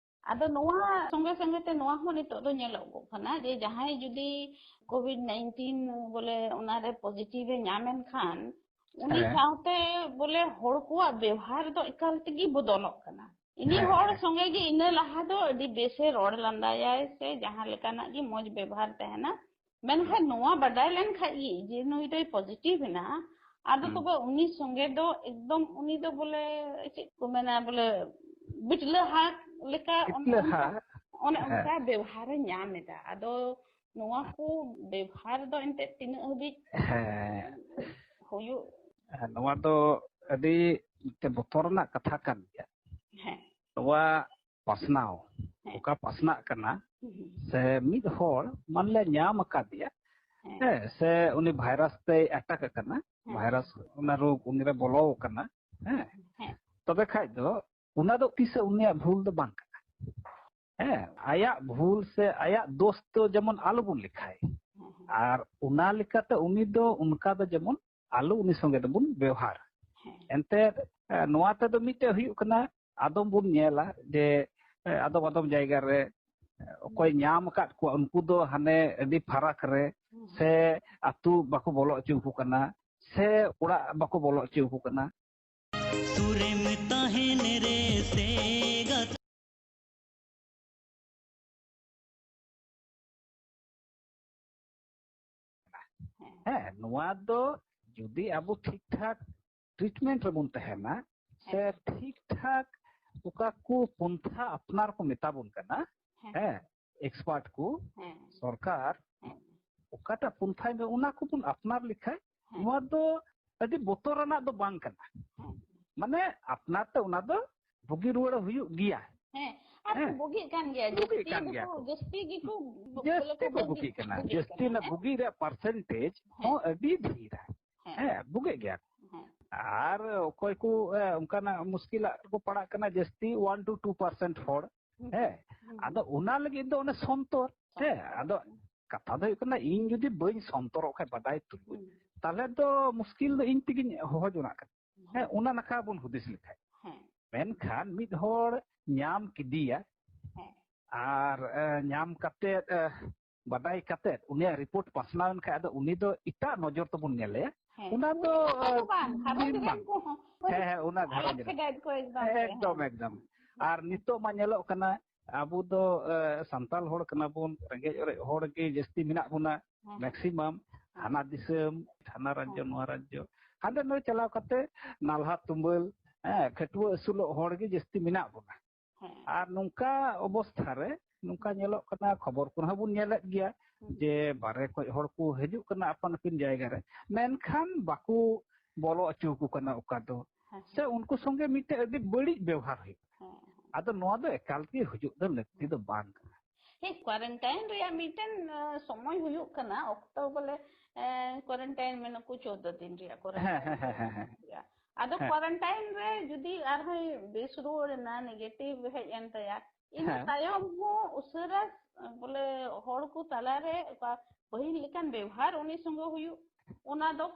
ᱟᱫᱚ ᱱᱚᱣᱟ ᱥᱚᱸᱜᱮ ᱥᱚᱸᱜᱮ ᱛᱮ ᱱᱚᱣᱟ ᱦᱚᱸ ᱱᱤᱛᱚᱜ ᱫᱚ ᱧᱮᱞᱚᱜᱚᱜ ᱠᱟᱱᱟ ᱡᱮ ᱡᱟᱦᱟᱸᱭ ᱡᱩᱫᱤ ᱠᱳᱵᱷᱤᱰ ᱱᱟᱭᱤᱱᱴᱤᱱ ᱵᱚᱞᱮ ᱚᱱᱟᱨᱮ ᱯᱚᱡᱤᱴᱤᱵᱷ ᱮ ᱧᱟᱢ ᱮᱱ ᱠᱷᱟᱱ ᱩᱱᱤ ᱦᱮᱸ᱾ ᱥᱟᱶᱛᱮ ᱵᱚᱞᱮ ᱦᱚᱲ ᱠᱚᱣᱟᱜ ᱵᱮᱣᱦᱟᱨ ᱫᱚ ᱮᱠᱟᱞ ᱛᱮᱜᱮ ᱵᱚᱫᱚᱞᱚᱜ ᱠᱟᱱᱟ᱾ ᱤᱱᱤ ᱦᱮᱸ, ᱦᱚᱲ ᱦᱮᱸ᱾ ᱥᱚᱸᱜᱮ ᱜᱮ ᱤᱱᱟᱹ ᱞᱟᱦᱟ ᱫᱚ ᱟᱹᱰᱤ ᱵᱮᱥᱮ ᱨᱚᱲ ᱞᱟᱸᱫᱟᱭᱟᱭ ᱥᱮ ᱡᱟᱦᱟᱸ ᱞᱮᱠᱟᱱᱟᱜ ᱜᱮ ᱢᱚᱡᱽ ᱵᱮᱵᱚᱦᱟᱨ ᱛᱟᱦᱮᱱᱟ᱾ ᱢᱮᱱᱠᱷᱟᱱ ᱱᱚᱣᱟ ᱵᱟᱰᱟᱭ ᱞᱮᱱ ᱠᱷᱟᱡ ᱜᱮ ᱡᱮ ᱱᱩᱭ ᱫᱚᱭ positive ᱮᱱᱟ, ᱟᱫᱚ ᱦᱩᱸ᱾ ᱛᱚᱵᱮ ᱩᱱᱤ ᱥᱚᱸᱜᱮ ᱫᱚ ᱮᱠᱫᱚᱢ ᱩᱱᱤ ᱫᱚ ᱵᱚᱞᱮ ᱪᱮᱫ ᱠᱚ ᱢᱮᱱᱟ, ᱵᱚᱞᱮ ᱵᱤᱴᱞᱟᱹ ᱦᱟᱜ ᱞᱮᱠᱟ ᱚᱱᱮ ᱠᱤᱛᱞᱟᱹ ᱚᱱᱠᱟ, ᱦᱟᱜ᱾ ᱚᱱᱮ ᱦᱮᱸ᱾ ᱚᱱᱠᱟ ᱵᱮᱣᱦᱟᱨᱮ ᱧᱟᱢ ᱮᱫᱟ᱾ ᱟᱫᱚ ᱱᱚᱣᱟ ᱠᱚ ᱵᱮᱣᱦᱟᱨ ᱫᱚ ᱮᱱᱛᱮᱫ ᱛᱤᱱᱟᱹᱜ ᱦᱟᱹᱵᱤᱡ ᱦᱮᱸ᱾ ᱦᱩᱭᱩᱜ? ᱦᱮᱸ, ᱱᱚᱣᱟ ᱫᱚ ᱟᱹᱰᱤ ᱢᱤᱫᱴᱮᱱ ᱵᱚᱛᱚᱨ ᱨᱮᱱᱟᱜ ᱠᱟᱛᱷᱟ ᱠᱟᱱ ᱜᱮᱭᱟ᱾ ᱦᱮᱸ᱾ ᱱᱚᱣᱟ ᱯᱟᱥᱱᱟᱣ, ᱦᱮᱸ᱾ ᱚᱠᱟ ᱯᱟᱥᱱᱟᱜ ᱠᱟᱱᱟ, ᱦᱩᱸ, ᱦᱩᱸ᱾ ᱥᱮ ᱢᱤᱫ ᱦᱚᱲ ᱢᱟᱱᱞᱮ ᱧᱟᱢ ᱟᱠᱟᱫᱮᱭᱟ, ᱦᱮᱸ᱾ ᱦᱮᱸ, ᱥᱮ ᱩᱱᱤ ᱵᱷᱟᱭᱨᱟᱥ ᱛᱮᱭ ᱟᱴᱟᱠ ᱟᱠᱟᱱᱟ, ᱦᱮᱸ᱾ ᱵᱷᱟᱭᱨᱟᱥ ᱚᱱᱟ ᱨᱳᱜᱽ ᱩᱱᱤᱨᱮ ᱵᱚᱞᱚ ᱟᱠᱟᱱᱟ, ᱦᱮᱸ, ᱦᱮᱸ᱾ ᱛᱚᱵᱮ ᱠᱷᱟᱡ ᱫᱚ ᱚᱱᱟ ᱫᱚ ᱛᱤᱥ ᱦᱚᱸ ᱩᱱᱤᱭᱟᱜ ᱵᱷᱩᱞ ᱫᱚ ᱵᱟᱝ ᱠᱟᱱᱟ᱾ ᱦᱮᱸ, ᱟᱭᱟᱜ ᱵᱷᱩᱞ ᱥᱮ ᱟᱭᱟᱜ ᱫᱳᱥ ᱫᱚ ᱡᱮᱢᱚᱱ ᱟᱞᱚᱵᱚᱱ ᱞᱮᱠᱷᱟᱭ᱾ ᱦᱮᱸ, ᱦᱮᱸ᱾ ᱟᱨ ᱚᱱᱟ ᱞᱮᱠᱟᱛᱮ ᱩᱱᱤ ᱫᱚ ᱚᱱᱠᱟ ᱫᱚ ᱡᱮᱢᱚᱱ ᱟᱞᱚ ᱩᱱᱤ ᱥᱚᱸᱜᱮ ᱫᱚᱵᱚᱱ ᱵᱮᱣᱦᱟᱨ᱾ ᱦᱮᱸ᱾ ᱮᱱᱛᱮᱫ, ᱮ, ᱱᱚᱣᱟ ᱛᱮᱫᱚ ᱢᱤᱫᱴᱮᱡ ᱦᱩᱭᱩᱜ ᱠᱟᱱᱟ, ᱟᱫᱚᱢ ᱵᱚᱱ ᱧᱮᱞᱟ ᱡᱮ, ᱮ, ᱟᱫᱚᱢ ᱟᱫᱚᱢ ᱡᱟᱭᱜᱟ ᱨᱮ, ᱮ, ᱚᱠᱚᱭ ᱧᱟᱢ ᱟᱠᱟᱫ ᱠᱚᱣᱟ, ᱩᱱᱠᱩ ᱫᱚ ᱦᱟᱱᱮ ᱟᱹᱰᱤ ᱯᱷᱟᱨᱟᱠ ᱨᱮ ᱦᱩᱸ᱾ ᱥᱮ ᱟᱹᱛᱩ ᱵᱟᱠᱚ ᱵᱚᱞᱚ ᱦᱚᱪᱚ ᱟᱠᱚ ᱠᱟᱱᱟ, ᱥᱮ ᱚᱲᱟᱜ ᱵᱟᱠᱚ ᱵᱚᱞᱚ ᱦᱚᱪᱚ ᱟᱠᱚ ᱠᱟᱱᱟ᱾ ᱥᱩᱨᱮᱢ ᱛᱟᱦᱮᱱ ᱨᱮ ᱥᱮ ᱜᱟᱛᱮ᱾ ᱦᱮᱸ᱾ ᱦᱮᱸ, ᱱᱚᱣᱟ ᱫᱚ ᱡᱩᱫᱤ ᱟᱵᱚ ᱴᱷᱤᱠ ᱴᱷᱟᱠ treatment ᱨᱮᱵᱚᱱ ᱛᱟᱦᱮᱱᱟ, ᱥᱮ ᱦᱮᱸ᱾ ᱴᱷᱤᱠ ᱴᱷᱟᱠ ᱚᱠᱟ ᱠᱚ ᱯᱚᱱᱛᱷᱟ ᱟᱯᱱᱟᱨ ᱠᱚ ᱢᱮᱛᱟ ᱵᱚᱱ ᱠᱟᱱᱟ, ᱦᱮᱸ᱾ ᱦᱮᱸ, expert ᱠᱚ, ᱦᱮᱸ᱾ ᱥᱚᱨᱠᱟᱨ, ᱦᱮᱸ᱾ ᱚᱠᱟᱴᱟᱜ ᱯᱚᱱᱛᱷᱟᱭ ᱢᱮ, ᱚᱱᱟ ᱠᱚᱵᱚᱱ ᱟᱯᱱᱟᱨ ᱞᱮᱠᱷᱟᱡ, ᱦᱮᱸ᱾ ᱱᱚᱣᱟ ᱫᱚ ᱟᱹᱰᱤ ᱵᱚᱛᱚᱨ ᱟᱱᱟᱜ ᱫᱚ ᱵᱟᱝ ᱠᱟᱱᱟ᱾ ᱦᱮᱸ᱾ ᱢᱟᱱᱮ ᱟᱯᱱᱟᱨ ᱛᱮ ᱚᱱᱟ ᱫᱚ ᱵᱩᱜᱤ ᱨᱩᱣᱟᱹᱲ ᱦᱩᱭᱩᱜ ᱜᱮᱭᱟ᱾ ᱦᱮᱸ, ᱟᱨ ᱠᱚ ᱦᱮᱸ᱾ ᱵᱩᱜᱤᱜ ᱠᱟᱱ ᱜᱮᱭᱟ᱾ ᱵᱩᱜᱤᱜ ᱡᱟᱹᱥᱛᱤ ᱠᱟᱱ ᱜᱮᱭᱟ ᱜᱮᱠᱚ, ᱠᱚ᱾ ᱡᱟᱹᱥᱛᱤ ᱜᱮᱠᱚ ᱵᱚ-, ᱡᱟᱹᱥᱛᱤ ᱵᱚᱞᱮ ᱠᱚ ᱠᱚ ᱵᱩᱜᱤᱜ ᱵᱩᱜᱤᱜ, ᱠᱟᱱᱟ᱾ ᱵᱩᱜᱤᱜ ᱡᱟᱹᱥᱛᱤ ᱠᱟᱱᱟ, ᱨᱮᱱᱟᱜ ᱦᱮᱸ᱾ ᱵᱩᱜᱤ ᱨᱮᱭᱟᱜ percentage ᱦᱮᱸ᱾ ᱦᱚᱸ ᱟᱹᱰᱤ ᱰᱷᱮᱨᱟ᱾ ᱦᱮᱸ᱾ ᱟᱨ ᱚᱠᱚᱭ ᱠᱚ, ᱮ, ᱚᱱᱠᱟᱱᱟᱜ ᱢᱩᱥᱠᱤᱞᱟᱜ ᱨᱮᱠᱚ ᱯᱟᱲᱟᱜ ᱠᱟᱱᱟ, ᱡᱟᱹᱥᱛᱤ one to two percent ᱦᱚᱲ᱾ ᱦᱩᱸ᱾ ᱦᱮᱸ᱾ ᱦᱩᱸ᱾ ᱟᱫᱚ ᱚᱱᱟ ᱞᱟᱹᱜᱤᱫ ᱫᱚ ᱚᱱᱮ ᱥᱚᱱᱛᱚᱨ᱾ ᱦᱮᱸ᱾ ᱥᱚᱱᱛᱚᱨ᱾ ᱟᱫᱚ ᱠᱟᱛᱷᱟ ᱫᱚ ᱦᱩᱭᱩᱜ ᱠᱟᱱᱟ, ᱤᱧ ᱡᱩᱫᱤ ᱵᱟᱹᱧ ᱥᱚᱱᱛᱚᱨᱚᱜ ᱠᱷᱟᱡ ᱵᱟᱰᱟᱭ ᱛᱩᱞᱩᱡ, ᱦᱩᱸ᱾ ᱛᱟᱦᱞᱮ ᱫᱚ ᱢᱩᱥᱠᱤᱞ ᱫᱚ ᱤᱧ ᱛᱮᱜᱤᱧ ᱦᱚᱦᱚ ᱡᱚᱱᱟᱜ ᱠᱟᱱᱟ᱾ ᱦᱮᱸ, ᱦᱮᱸ᱾ ᱚᱱᱟ ᱱᱟᱠᱷᱟ ᱵᱚᱱ ᱦᱩᱫᱤᱥ ᱞᱮᱠᱷᱟᱡ᱾ ᱦᱮᱸ᱾ ᱢᱮᱱᱠᱷᱟᱱ ᱢᱤᱫ ᱦᱚᱲ ᱧᱟᱢ ᱠᱮᱫᱮᱭᱟ ᱦᱮᱸ᱾ ᱟᱨ, ᱮ, ᱧᱟᱢ ᱠᱟᱛᱮᱫ, ᱮ, ᱵᱟᱰᱟᱭ ᱠᱟᱛᱮᱫ ᱩᱱᱤᱭᱟᱜ report ᱯᱟᱥᱱᱟᱣ ᱮᱱ ᱠᱷᱟᱡ, ᱟᱫᱚ ᱩᱱᱤ ᱫᱚ ᱮᱴᱟᱜ ᱱᱚᱡᱚᱨ ᱛᱮᱵᱚᱱ ᱧᱮᱞᱮᱭᱟ᱾ ᱦᱮᱸ᱾ ᱚᱱᱟ ᱫᱚ, ᱩᱱᱤ ᱢᱚᱛᱚ ᱫᱚ ᱮ, ᱵᱟᱝ, ᱜᱷᱟᱨᱚᱸᱡᱽ ᱫᱤᱱ ᱨᱮᱱ ᱵᱟᱝ᱾ ᱠᱚᱦᱚᱸ ᱦᱮᱸ, ᱦᱮᱸ, ᱚᱱᱟ ᱟᱞᱟᱜᱽ ᱜᱷᱟᱨᱚᱸᱡᱽ ᱨᱮ᱾ ᱥᱮᱫᱟᱭ ᱠᱚ ᱮᱠᱫᱚᱢ ᱜᱮ, ᱮᱠᱫᱚᱢ, ᱦᱮᱸ᱾ ᱮᱠᱫᱚᱢ᱾ ᱟᱨ ᱱᱤᱛᱚᱜ ᱢᱟ ᱧᱮᱞᱚᱜ ᱠᱟᱱᱟ, ᱟᱵᱚ ᱫᱚ, ᱮ, ᱥᱟᱱᱛᱟᱲ ᱦᱚᱲ ᱠᱟᱱᱟ ᱵᱚᱱ, ᱨᱮᱸᱜᱮᱡ ᱚᱨᱮᱡ ᱦᱚᱲ ᱜᱮ ᱡᱟᱹᱥᱛᱤ ᱢᱮᱱᱟᱜ ᱵᱚᱱᱟ᱾ ᱦᱮᱸ᱾ ᱢᱮᱠᱥᱤᱢᱟᱢ ᱦᱟᱱᱟ ᱫᱤᱥᱚᱢ, ᱦᱟᱱᱟ ᱨᱟᱡᱽᱡᱚ, ᱦᱮᱸ᱾ ᱱᱚᱣᱟ ᱨᱟᱡᱽᱡᱚ, ᱦᱟᱸᱰᱮ ᱱᱚᱰᱮ ᱪᱟᱞᱟᱣ ᱠᱟᱛᱮ ᱱᱟᱞᱦᱟ ᱛᱩᱢᱟᱹᱞ, ᱦᱮᱸ, ᱠᱷᱟᱹᱴᱩᱣᱟᱹ ᱟᱹᱥᱩᱞᱚᱜ ᱦᱚᱲ ᱜᱮ ᱡᱟᱹᱥᱛᱤ ᱢᱮᱱᱟᱜ ᱵᱚᱱᱟ᱾ ᱦᱮᱸ᱾ ᱟᱨ ᱱᱚᱝᱠᱟ ᱚᱵᱚᱥᱛᱷᱟ ᱨᱮ, ᱱᱚᱝᱠᱟ ᱧᱮᱞᱚᱜ ᱠᱟᱱᱟ, ᱠᱷᱚᱵᱚᱨ ᱠᱚᱨᱮ ᱦᱚᱸ ᱵᱚᱱ ᱧᱮᱞᱮᱫ ᱜᱮᱭᱟ ᱦᱩᱸ᱾ ᱡᱮ ᱵᱟᱨᱦᱮ ᱠᱷᱚᱡ ᱦᱚᱲ ᱠᱚ ᱦᱤᱡᱩᱜ ᱠᱟᱱᱟ ᱟᱯᱟᱱ ᱟᱹᱯᱤᱱ ᱡᱟᱭᱜᱟ ᱨᱮ, ᱢᱮᱱᱠᱷᱟᱱ ᱵᱟᱠᱚ ᱵᱚᱞᱚ ᱦᱚᱪᱚ ᱟᱠᱚ ᱠᱟᱱᱟ ᱚᱠᱟ ᱫᱚ, ᱦᱮᱸ᱾ ᱥᱮ ᱩᱱᱠᱩ ᱥᱚᱸᱜᱮ ᱢᱤᱫᱴᱮᱡ ᱟᱹᱰᱤ ᱵᱟᱹᱲᱤᱡ ᱵᱮᱣᱦᱟᱨ ᱦᱩᱭᱩᱜ ᱠᱟᱱᱟ᱾ ᱦᱮᱸ, ᱦᱮᱸ᱾ ᱟᱫᱚ ᱱᱚᱣᱟ ᱫᱚ ᱮᱠᱟᱞ ᱜᱮ ᱦᱤᱡᱩᱜ ᱫᱚ ᱞᱟᱹᱠᱛᱤ ᱫᱚ ᱵᱟᱝ ᱠᱟᱱᱟ᱾ ᱦᱮᱸ, ᱠᱳᱣᱟᱨᱮᱱᱴᱟᱭᱤᱱ ᱨᱮᱭᱟᱜ ᱢᱤᱫᱴᱮᱱ, ᱟ, ᱥᱚᱢᱚᱭ ᱦᱩᱭᱩᱜ ᱠᱟᱱᱟ, ᱚᱠᱛᱚ ᱵᱚᱞᱮ, ᱮ, ᱠᱳᱣᱟᱨᱮᱱᱴᱟᱭᱤᱱ ᱢᱮᱱᱟᱠᱚ ᱪᱳᱫᱫᱳ ᱫᱤᱱ ᱨᱮᱭᱟᱜ ᱦᱮᱸ, ᱦᱮᱸ, ᱠᱳᱣᱟᱨᱮᱱᱴᱟᱭᱤᱱ ᱦᱮᱸ, ᱦᱮᱸ, ᱦᱮᱸ᱾ ᱨᱮᱭᱟᱜ᱾ ᱟᱫᱚ ᱦᱮᱸ᱾ ᱠᱳᱣᱟᱨᱮᱱᱴᱟᱭᱤᱱ ᱨᱮ ᱡᱩᱫᱤ ᱟᱨᱦᱚᱸᱭ ᱵᱮᱥ ᱨᱩᱣᱟᱹᱲ ᱮᱱᱟ, ᱱᱮᱜᱮᱴᱤᱵᱷ ᱦᱮᱡ ᱮᱱ ᱛᱟᱭᱟ, ᱤᱱᱟᱹ ᱦᱮᱸ᱾ ᱛᱟᱭᱚᱢ ᱦᱚᱸ ᱩᱥᱟᱹᱨᱟ, ᱵᱚᱞᱮ, ᱦᱚᱲ ᱠᱚ ᱛᱟᱞᱟᱨᱮ ᱚᱠᱟ ᱯᱟᱹᱦᱤᱞ ᱞᱮᱠᱟᱱ ᱵᱮᱣᱦᱟᱨ ᱩᱱᱤ ᱥᱚᱸᱜᱮ ᱦᱩᱭᱩᱜ, ᱚᱱᱟ ᱫᱚ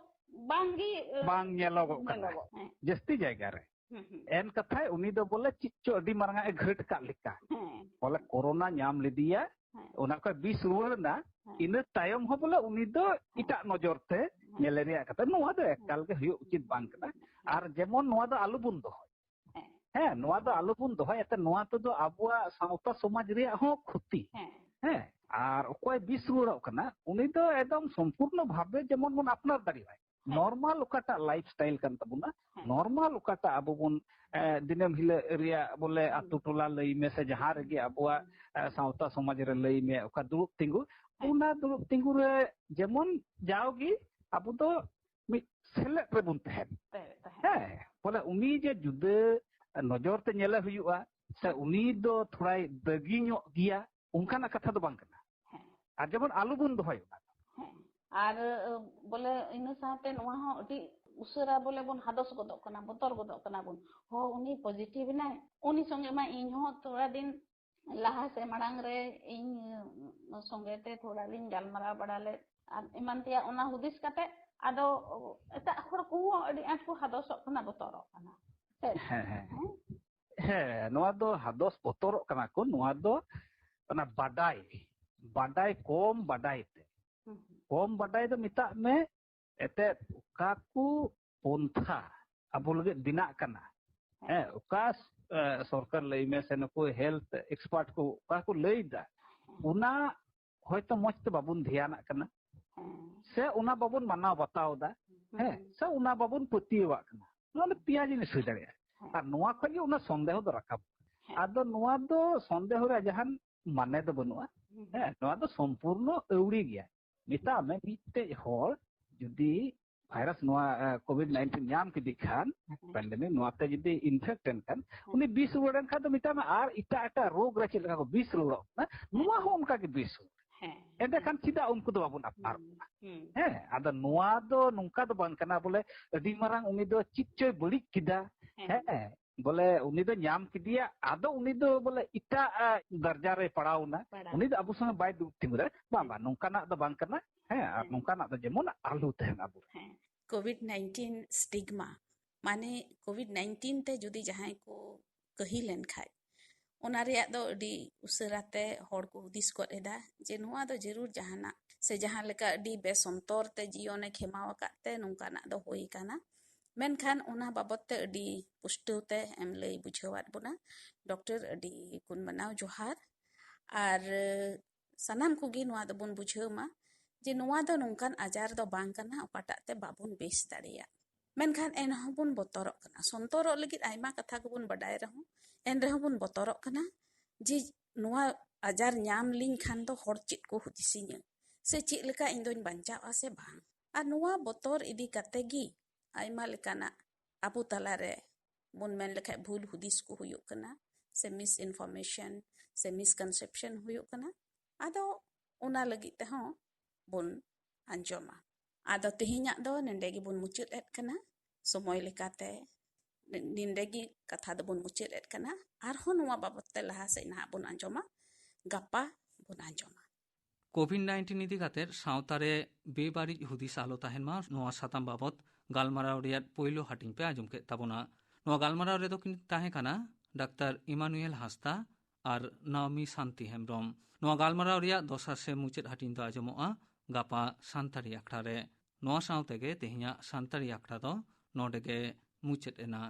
ᱵᱟᱝᱜᱮ, ᱮ, ᱵᱟᱝ ᱧᱮᱞᱚᱜᱚᱜ ᱠᱟᱱᱟ᱾ ᱧᱮᱞᱚᱜᱚᱜ, ᱦᱮᱸ᱾ ᱡᱟᱹᱥᱛᱤ ᱡᱟᱭᱜᱟ ᱨᱮ᱾ ᱦᱩᱸ, ᱦᱩᱸ᱾ ᱮᱱ ᱠᱟᱛᱷᱟᱭ ᱩᱱᱤ ᱫᱚ ᱵᱚᱞᱮ ᱪᱮᱫ ᱪᱚ ᱟᱹᱰᱤ ᱢᱟᱨᱟᱝ ᱟᱜ ᱮ ᱜᱷᱟᱹᱴ ᱠᱟᱜ ᱞᱮᱠᱟ᱾ ᱦᱮᱸ᱾ ᱵᱚᱞᱮ ᱠᱳᱨᱳᱱᱟ ᱧᱟᱢ ᱞᱮᱫᱮᱭᱟ, ᱦᱮᱸ᱾ ᱚᱱᱟ ᱠᱷᱚᱡ ᱵᱤᱥ ᱨᱩᱣᱟᱹᱲ ᱮᱱᱟ, ᱦᱮᱸ᱾ ᱤᱱᱟᱹ ᱛᱟᱭᱚᱢ ᱦᱚᱸ ᱵᱚᱞᱮ ᱩᱱᱤ ᱫᱚ ᱦᱮᱸ᱾ ᱮᱴᱟᱜ ᱱᱚᱡᱚᱨ ᱛᱮ ᱦᱮᱸ᱾ ᱧᱮᱞᱮ ᱨᱮᱭᱟᱜ ᱠᱟᱛᱷᱟ᱾ ᱱᱚᱣᱟ ᱫᱚ ᱮᱠᱟᱞ ᱜᱮ ᱦᱩᱭᱩᱜ ᱩᱪᱤᱛ ᱵᱟᱝ ᱠᱟᱱᱟ᱾ ᱦᱮᱸ᱾ ᱟᱨ ᱡᱮᱢᱚᱱ ᱱᱚᱣᱟ ᱫᱚ ᱟᱞᱚ ᱵᱚᱱ ᱫᱚᱦᱚᱭ᱾ ᱦᱮᱸ᱾ ᱦᱮᱸ, ᱱᱚᱣᱟ ᱫᱚ ᱟᱞᱚ ᱵᱚᱱ ᱫᱚᱦᱚᱭᱟ᱾ ᱛᱮ ᱱᱚᱣᱟ ᱛᱮᱫᱚ ᱟᱵᱚᱣᱟᱜ ᱥᱟᱶᱛᱟ ᱥᱚᱢᱟᱡᱽ ᱨᱮᱭᱟᱜ ᱦᱚᱸ ᱠᱷᱚᱛᱤ᱾ ᱦᱮᱸ᱾ ᱦᱮᱸ, ᱟᱨ ᱚᱠᱚᱭ ᱵᱤᱥ ᱨᱩᱣᱟᱹᱲᱚᱜ ᱠᱟᱱᱟ, ᱩᱱᱤ ᱫᱚ ᱮᱠᱫᱚᱢ ᱥᱚᱢᱯᱩᱨᱱᱚ ᱵᱷᱟᱵᱮ ᱡᱮᱢᱚᱱ ᱵᱚᱱ ᱟᱯᱱᱟᱨ ᱫᱟᱲᱮᱭᱟᱜᱼᱟ᱾ ᱦᱮᱸ᱾ ᱱᱚᱨᱢᱟᱞ ᱚᱠᱟᱴᱟᱜ ᱞᱟᱭᱤᱯᱷ ᱥᱴᱟᱭᱤᱞ ᱠᱟᱱ ᱛᱟᱵᱚᱱᱟ, ᱦᱮᱸ᱾ ᱱᱚᱨᱢᱟᱞ ᱚᱠᱟᱴᱟᱜ ᱟᱵᱚ ᱵᱚᱱ, ᱮ, ᱫᱤᱱᱟᱹᱢ ᱦᱤᱞᱳᱜ ᱨᱮᱭᱟᱜ ᱵᱚᱞᱮ ᱦᱩᱸ᱾ ᱟᱛᱳ ᱴᱚᱞᱟ ᱞᱟᱹᱭ ᱢᱮ ᱥᱮ ᱡᱟᱦᱟᱸ ᱨᱮᱜᱮ ᱟᱵᱚᱣᱟᱜ, ᱦᱩᱸ᱾ ᱮ, ᱥᱟᱶᱛᱟ ᱥᱚᱢᱟᱡᱽ ᱨᱮ ᱞᱟᱹᱭ ᱢᱮ, ᱚᱠᱟ ᱫᱩᱲᱩᱵ ᱛᱤᱸᱜᱩ, ᱦᱮᱸ᱾ ᱚᱱᱟ ᱫᱩᱲᱩᱵ ᱛᱤᱸᱜᱩ ᱨᱮ ᱡᱮᱢᱚᱱ ᱡᱟᱣᱜᱮ ᱟᱵᱚ ᱫᱚ ᱢᱤᱫ ᱥᱮᱞᱮᱫ ᱨᱮᱵᱚᱱ ᱛᱟᱦᱮᱱ᱾ ᱛᱟᱦᱮᱸ, ᱛᱟᱦᱮᱸ᱾ ᱦᱮᱸ, ᱵᱚᱞᱮ ᱩᱱᱤ ᱡᱮ ᱡᱩᱫᱟᱹ ᱱᱚᱡᱚᱨ ᱛᱮ ᱧᱮᱞᱮ ᱦᱩᱭᱩᱜᱼᱟ, ᱥᱮ ᱦᱮᱸ᱾ ᱩᱱᱤ ᱫᱚ ᱛᱷᱚᱲᱟᱭ ᱫᱟᱹᱜᱤ ᱧᱚᱜ ᱜᱮᱭᱟ, ᱚᱱᱠᱟᱱᱟᱜ ᱠᱟᱛᱷᱟ ᱫᱚ ᱵᱟᱝ ᱠᱟᱱᱟ᱾ ᱦᱮᱸ᱾ ᱟᱨ ᱡᱮᱢᱚᱱ ᱟᱞᱚ ᱵᱚᱱ ᱫᱚᱦᱚᱭ ᱚᱱᱟ ᱫᱚ᱾ ᱦᱮᱸ᱾ ᱟᱨ, ᱟᱹ, ᱵᱚᱞᱮ ᱤᱱᱟᱹ ᱥᱟᱶᱛᱮ ᱱᱚᱣᱟ ᱦᱚᱸ ᱟᱹᱰᱤ ᱩᱥᱟᱹᱨᱟ ᱵᱚᱞᱮ ᱵᱚᱱ ᱦᱟᱫᱚᱥ ᱜᱚᱫᱚᱜ ᱠᱟᱱᱟ, ᱵᱚᱛᱚᱨ ᱜᱚᱫᱚᱜ ᱠᱟᱱᱟ ᱵᱚᱱ᱾ ᱦᱚ, ᱩᱱᱤ ᱯᱚᱡᱤᱴᱤᱵᱷ ᱮᱱᱟᱭ, ᱩᱱᱤ ᱥᱚᱸᱜᱮ ᱢᱟ ᱤᱧ ᱦᱚᱸ ᱛᱷᱚᱲᱟ ᱫᱤᱱ ᱞᱟᱦᱟ ᱥᱮ ᱢᱟᱲᱟᱝ ᱨᱮ ᱤᱧ, ᱩ, ᱥᱚᱸᱜᱮ ᱛᱮ ᱛᱷᱚᱲᱟ ᱞᱤᱧ ᱜᱟᱞᱢᱟᱨᱟᱣ ᱵᱟᱲᱟ ᱞᱮᱫ ᱟᱨ ᱮᱢᱟᱱ ᱛᱮᱭᱟᱜ, ᱚᱱᱟ ᱦᱩᱫᱤᱥ ᱠᱟᱛᱮ ᱟᱫᱚ ᱮᱴᱟᱜ ᱦᱚᱲ ᱠᱚᱦᱚᱸ ᱟᱹᱰᱤ ᱟᱸᱴ ᱠᱚ ᱦᱟᱫᱚᱥᱚᱜ ᱠᱟᱱᱟ, ᱵᱚᱛᱚᱨᱚᱜ ᱠᱟᱱᱟ᱾ ᱥᱮ? ᱦᱮᱸ, ᱦᱮᱸ᱾ ᱦᱮᱸ? ᱦᱮᱸ, ᱱᱚᱣᱟ ᱫᱚ ᱦᱟᱫᱚᱥ ᱵᱚᱛᱚᱨᱚᱜ ᱠᱟᱱᱟ ᱠᱚ, ᱱᱚᱣᱟ ᱫᱚ ᱚᱱᱟ ᱵᱟᱰᱟᱭ, ᱵᱟᱰᱟᱭ ᱠᱚᱢ ᱵᱟᱰᱟᱭ ᱛᱮ᱾ ᱦᱩᱸ, ᱦᱩᱸ᱾ ᱠᱚᱢ ᱵᱟᱰᱟᱭ ᱫᱚ ᱢᱮᱛᱟᱜ ᱢᱮ, ᱮᱱᱛᱮᱫ ᱚᱠᱟ ᱠᱚ ᱯᱚᱱᱛᱷᱟ ᱟᱵᱚ ᱞᱟᱹᱜᱤᱫ ᱵᱮᱱᱟᱜ ᱠᱟᱱᱟ, ᱦᱮᱸ, ᱚᱠᱟ ᱥᱚᱨᱠᱟᱨ ᱞᱟᱹᱭ ᱢᱮ ᱥᱮ ᱱᱩᱠᱩ ᱦᱮᱞᱛᱷ ᱮᱠᱥᱯᱟᱨᱴ ᱠᱚ ᱚᱠᱟ ᱠᱚ ᱞᱟᱹᱭ ᱮᱫᱟ, ᱚᱱᱟ ᱦᱚᱭᱛᱚ ᱢᱚᱡᱽ ᱛᱮ ᱵᱟᱵᱚᱱ ᱫᱷᱮᱭᱟᱱᱟᱜ ᱠᱟᱱᱟ᱾ ᱥᱮ ᱚᱱᱟ ᱵᱟᱵᱚᱱ ᱢᱟᱱᱟᱣ ᱵᱟᱛᱟᱣ ᱮᱫᱟ᱾ ᱦᱮᱸ, ᱥᱮ ᱚᱱᱟ ᱵᱟᱵᱚᱱ ᱯᱟᱹᱛᱭᱟᱹᱣᱟᱜ ᱠᱟᱱᱟ᱾ ᱱᱚᱣᱟ ᱫᱚ ᱯᱮᱭᱟ ᱡᱤᱱᱤᱥ ᱦᱩᱭ ᱫᱟᱲᱮᱭᱟᱜᱼᱟ᱾ ᱟᱨ ᱱᱚᱣᱟ ᱠᱷᱚᱱ ᱜᱮ ᱚᱱᱟ ᱥᱚᱱᱫᱮᱦᱚ ᱫᱚ ᱨᱟᱠᱟᱵ᱾ ᱟᱫᱚ ᱱᱚᱣᱟ ᱫᱚ ᱥᱚᱱᱫᱮᱦᱚ ᱨᱮᱭᱟᱜ ᱡᱟᱦᱟᱱ ᱢᱟᱱᱮ ᱫᱚ ᱵᱟᱹᱱᱩᱜᱼᱟ᱾ ᱦᱮᱸ, ᱱᱚᱣᱟ ᱫᱚ ᱥᱚᱢᱯᱩᱨᱱᱚ ᱟᱹᱣᱲᱤ ᱜᱮᱭᱟ᱾ ᱢᱮᱛᱟᱜ ᱢᱮ, ᱢᱤᱫᱴᱮᱡ ᱦᱚᱲ ᱡᱩᱫᱤ ᱵᱷᱟᱭᱨᱟᱥ ᱱᱚᱣᱟ ᱠᱳᱵᱷᱤᱰ ᱱᱟᱭᱤᱱᱴᱤᱱ ᱧᱟᱢ ᱠᱮᱫᱮ ᱠᱷᱟᱱ, ᱯᱮᱱᱰᱮᱢᱤᱠ ᱱᱚᱣᱟᱛᱮ ᱡᱩᱫᱤ ᱤᱱᱯᱷᱮᱠᱴ ᱮᱱ ᱠᱷᱟᱱ, ᱩᱱᱤ ᱵᱤᱥ ᱨᱩᱣᱟᱹᱲ ᱮᱱ ᱠᱷᱟᱱ ᱫᱚ ᱢᱮᱛᱟᱜ ᱢᱮ ᱟᱨ ᱮᱴᱟᱜ ᱮᱴᱟᱜ ᱨᱳᱜᱽ ᱨᱮ ᱪᱮᱫ ᱞᱮᱠᱟ ᱠᱚ ᱵᱤᱥ ᱨᱩᱣᱟᱹᱲᱚᱜ ᱠᱟᱱᱟ, ᱱᱚᱣᱟ ᱦᱚᱸ ᱚᱱᱠᱟ ᱜᱮ ᱵᱤᱥ ᱨᱩᱣᱟᱹᱲ᱾ ᱮᱸᱰᱮᱠᱷᱟᱱ ᱪᱮᱫᱟᱜ ᱩᱱᱠᱩ ᱫᱚ ᱵᱟᱵᱚᱱ ᱟᱯᱱᱟᱨ ᱠᱚᱣᱟ? ᱦᱮᱸ, ᱟᱫᱚ ᱱᱚᱣᱟ ᱫᱚ ᱱᱚᱝᱠᱟ ᱫᱚ ᱵᱟᱝ ᱠᱟᱱᱟ ᱵᱚᱞᱮ ᱟᱹᱰᱤ ᱢᱟᱨᱟᱝ ᱩᱱᱤ ᱫᱚ ᱪᱮᱫ ᱪᱚᱭ ᱵᱟᱹᱲᱤᱡ ᱠᱮᱫᱟ᱾ ᱦᱮᱸ, ᱵᱚᱞᱮ ᱩᱱᱤ ᱫᱚ ᱧᱟᱢ ᱠᱮᱫᱮᱭᱟ, ᱟᱫᱚ ᱩᱱᱤ ᱫᱚ ᱵᱚᱞᱮ ᱮᱴᱟᱜ, ᱟ, ᱫᱟᱨᱡᱟ ᱨᱮᱭ ᱯᱟᱲᱟᱣ ᱮᱱᱟ᱾ ᱩᱱᱤ ᱫᱚ ᱟᱵᱚ ᱥᱚᱸᱜᱮ ᱵᱟᱭ ᱫᱩᱲᱩᱵ ᱛᱤᱸᱜᱩ ᱫᱟᱲᱮᱭᱟᱜᱼᱟ᱾ ᱵᱟᱝ, ᱵᱟᱝ, ᱱᱚᱝᱠᱟᱱᱟᱜ ᱫᱚ ᱵᱟᱝ ᱠᱟᱱᱟ᱾ ᱦᱮᱸ, ᱟᱨ ᱱᱚᱝᱠᱟᱱᱟᱜ ᱫᱚ ᱡᱮᱢᱚᱱ ᱟᱞᱚ ᱛᱟᱦᱮᱱ ᱟᱵᱚ᱾ ᱦᱮᱸ, ᱠᱳᱵᱷᱤᱰ ᱱᱟᱭᱤᱱᱴᱤᱱ ᱥᱴᱤᱜᱢᱟ, ᱢᱟᱱᱮ ᱠᱳᱵᱷᱤᱰ ᱱᱟᱭᱤᱱᱴᱤᱱ ᱛᱮ ᱡᱩᱫᱤ ᱡᱟᱦᱟᱸᱭ ᱠᱚ ᱠᱟᱹᱦᱤᱞ ᱮᱱ ᱠᱷᱟᱡ, ᱚᱱᱟ ᱨᱮᱭᱟᱜ ᱫᱚ ᱟᱹᱰᱤ ᱩᱥᱟᱹᱨᱟ ᱛᱮ ᱦᱚᱲ ᱠᱚ ᱦᱩᱫᱤᱥ ᱜᱚᱫ ᱮᱫᱟ ᱡᱮ ᱱᱚᱣᱟ ᱫᱚ ᱡᱟᱹᱨᱩᱲ ᱡᱟᱦᱟᱱᱟᱜ ᱥᱮ ᱡᱟᱦᱟᱸ ᱞᱮᱠᱟ ᱟᱹᱰᱤ ᱵᱮᱥᱚᱱᱛᱚᱨ ᱛᱮ ᱡᱤᱭᱚᱱᱮ ᱠᱷᱮᱢᱟᱣ ᱟᱠᱟᱫ ᱛᱮ ᱱᱚᱝᱠᱟᱱᱟᱜ ᱫᱚ ᱦᱩᱭ ᱟᱠᱟᱱᱟ᱾ ᱢᱮᱱᱠᱷᱟᱱ ᱚᱱᱟ ᱵᱟᱵᱚᱫ ᱛᱮ ᱟᱹᱰᱤ ᱯᱩᱥᱴᱟᱹᱣ ᱛᱮ ᱮᱢ ᱞᱟᱹᱭ ᱵᱩᱡᱷᱟᱹᱣᱟᱫ ᱵᱚᱱᱟ᱾ ᱰᱚᱠᱴᱚᱨ, ᱟᱹᱰᱤ ᱜᱩᱱ ᱢᱟᱱᱟᱣ ᱡᱚᱦᱟᱨ᱾ ᱟᱨ ᱥᱟᱱᱟᱢ ᱠᱚᱜᱮ ᱱᱚᱣᱟ ᱫᱚᱵᱚᱱ ᱵᱩᱡᱷᱟᱹᱣ ᱢᱟ ᱡᱮ ᱱᱚᱣᱟ ᱫᱚ ᱱᱚᱝᱠᱟᱱ ᱟᱡᱟᱨ ᱫᱚ ᱵᱟᱝ ᱠᱟᱱᱟ ᱚᱠᱟᱴᱟᱜ ᱛᱮ ᱵᱟᱵᱚᱱ ᱵᱮᱥ ᱫᱟᱲᱮᱭᱟᱜ᱾ ᱢᱮᱱᱠᱷᱟᱱ ᱮᱱᱦᱚᱸ ᱵᱚᱱ ᱵᱚᱛᱚᱨᱚᱜ ᱠᱟᱱᱟ᱾ ᱥᱚᱱᱛᱚᱨᱚᱜ ᱞᱟᱹᱜᱤᱫ ᱟᱭᱢᱟ ᱠᱟᱛᱷᱟ ᱠᱚᱵᱚᱱ ᱵᱟᱰᱟᱭ ᱨᱮᱦᱚᱸ, ᱮᱱ ᱨᱮᱦᱚᱸ ᱵᱚᱱ ᱵᱚᱛᱚᱨᱚᱜ ᱠᱟᱱᱟ ᱡᱮ ᱱᱚᱣᱟ ᱟᱡᱟᱨ ᱧᱟᱢ ᱞᱤᱧ ᱠᱷᱟᱱ ᱫᱚ ᱦᱚᱲ ᱪᱮᱫ ᱠᱚ ᱦᱩᱫᱤᱥᱤᱧᱟᱹ, ᱥᱮ ᱪᱮᱫ ᱞᱮᱠᱟ ᱤᱧ ᱫᱚᱧ ᱵᱟᱧᱪᱟᱣᱜᱼᱟ ᱥᱮ ᱵᱟᱝ᱾ ᱟᱨ ᱱᱚᱣᱟ ᱵᱚᱛᱚᱨ ᱤᱫᱤ ᱠᱟᱛᱮ ᱜᱮ ᱟᱭᱢᱟ ᱞᱮᱠᱟᱱᱟᱜ ᱟᱵᱚ ᱛᱟᱞᱟᱨᱮ ᱵᱚᱱ ᱢᱮᱱ ᱞᱮᱠᱷᱟᱡ ᱵᱷᱩᱞ ᱦᱩᱫᱤᱥ ᱠᱚ ᱦᱩᱭᱩᱜ ᱠᱟᱱᱟ, ᱥᱮ ᱢᱤᱥ ᱤᱱᱯᱷᱚᱨᱢᱮᱥᱚᱱ ᱥᱮ ᱢᱤᱥᱠᱚᱱᱥᱮᱯᱥᱚᱱ ᱦᱩᱭᱩᱜ ᱠᱟᱱᱟ᱾ ᱟᱫᱚ ᱚᱱᱟ ᱞᱟᱹᱜᱤᱫ ᱛᱮᱦᱚᱸ ᱵᱚᱱ ᱟᱸᱡᱚᱢᱟ᱾ ᱟᱫᱚ ᱛᱮᱦᱮᱧᱟᱜ ᱫᱚ ᱱᱚᱰᱮ ᱜᱮᱵᱚᱱ ᱢᱩᱪᱟᱹᱫ ᱮᱫ ᱠᱟᱱᱟ᱾ ᱥᱚᱢᱚᱭ ᱞᱮᱠᱟᱛᱮ ᱱᱚᱰᱮ ᱜᱮ ᱠᱟᱛᱷᱟ ᱫᱚᱵᱚᱱ ᱢᱩᱪᱟᱹᱫ ᱮᱫ ᱠᱟᱱᱟ᱾ ᱟᱨᱦᱚᱸ ᱱᱚᱣᱟ ᱵᱟᱵᱚᱫ ᱛᱮ ᱞᱟᱦᱟ ᱥᱮᱫ ᱱᱟᱦᱟᱜ ᱵᱚᱱ ᱟᱸᱡᱚᱢᱟ, ᱜᱟᱯᱟ ᱵᱚᱱ ᱟᱸᱡᱚᱢᱟ᱾ ᱠᱳᱵᱷᱤᱰ ᱱᱟᱭᱤᱱᱴᱤᱱ ᱤᱫᱤ ᱠᱟᱛᱮ ᱥᱟᱶᱛᱟ ᱨᱮ ᱵᱮᱵᱟᱹᱲᱤᱡ ᱦᱩᱫᱤᱥ ᱟᱞᱚ ᱛᱟᱦᱮᱱ ᱢᱟ, ᱱᱚᱣᱟ ᱥᱟᱛᱟᱢ ᱵᱟᱵᱚᱛ ᱜᱟᱞᱢᱟᱨᱟᱣ ᱨᱮᱭᱟᱜ ᱯᱳᱭᱞᱳ ᱦᱟᱹᱴᱤᱧ ᱯᱮ ᱟᱸᱡᱚᱢ ᱠᱮᱫ ᱛᱟᱵᱚᱱᱟ᱾ ᱱᱚᱣᱟ ᱜᱟᱞᱢᱟᱨᱟᱣ ᱨᱮᱫᱚ ᱠᱤᱱ ᱛᱟᱦᱮᱸ ᱠᱟᱱᱟ ᱰᱟᱠᱛᱟᱨ ᱤᱢᱟᱱᱩᱭᱮᱞ ᱦᱟᱸᱥᱫᱟ ᱟᱨ ᱱᱟᱣᱢᱤ ᱥᱟᱱᱛᱤ ᱦᱮᱢᱵᱨᱚᱢ᱾ ᱱᱚᱣᱟ ᱜᱟᱞᱢᱟᱨᱟᱣ ᱨᱮᱭᱟᱜ ᱫᱚᱥᱟᱨ ᱥᱮ ᱢᱩᱪᱟᱹᱫ ᱦᱟᱹᱴᱤᱧ ᱫᱚ ᱟᱸᱡᱚᱢᱚᱜᱼᱟ ᱜᱟᱯᱟ ᱥᱟᱱᱛᱟᱲᱤ ᱟᱠᱷᱲᱟ ᱨᱮ᱾ ᱱᱚᱣᱟ ᱥᱟᱶ ᱛᱮᱜᱮ ᱛᱮᱦᱮᱧᱟᱜ ᱥᱟᱱᱛᱟᱲᱤ ᱟᱠᱷᱲᱟ ᱫᱚ ᱱᱚᱰᱮ ᱜᱮ ᱢᱩᱪᱟᱹᱫ ᱮᱱᱟ᱾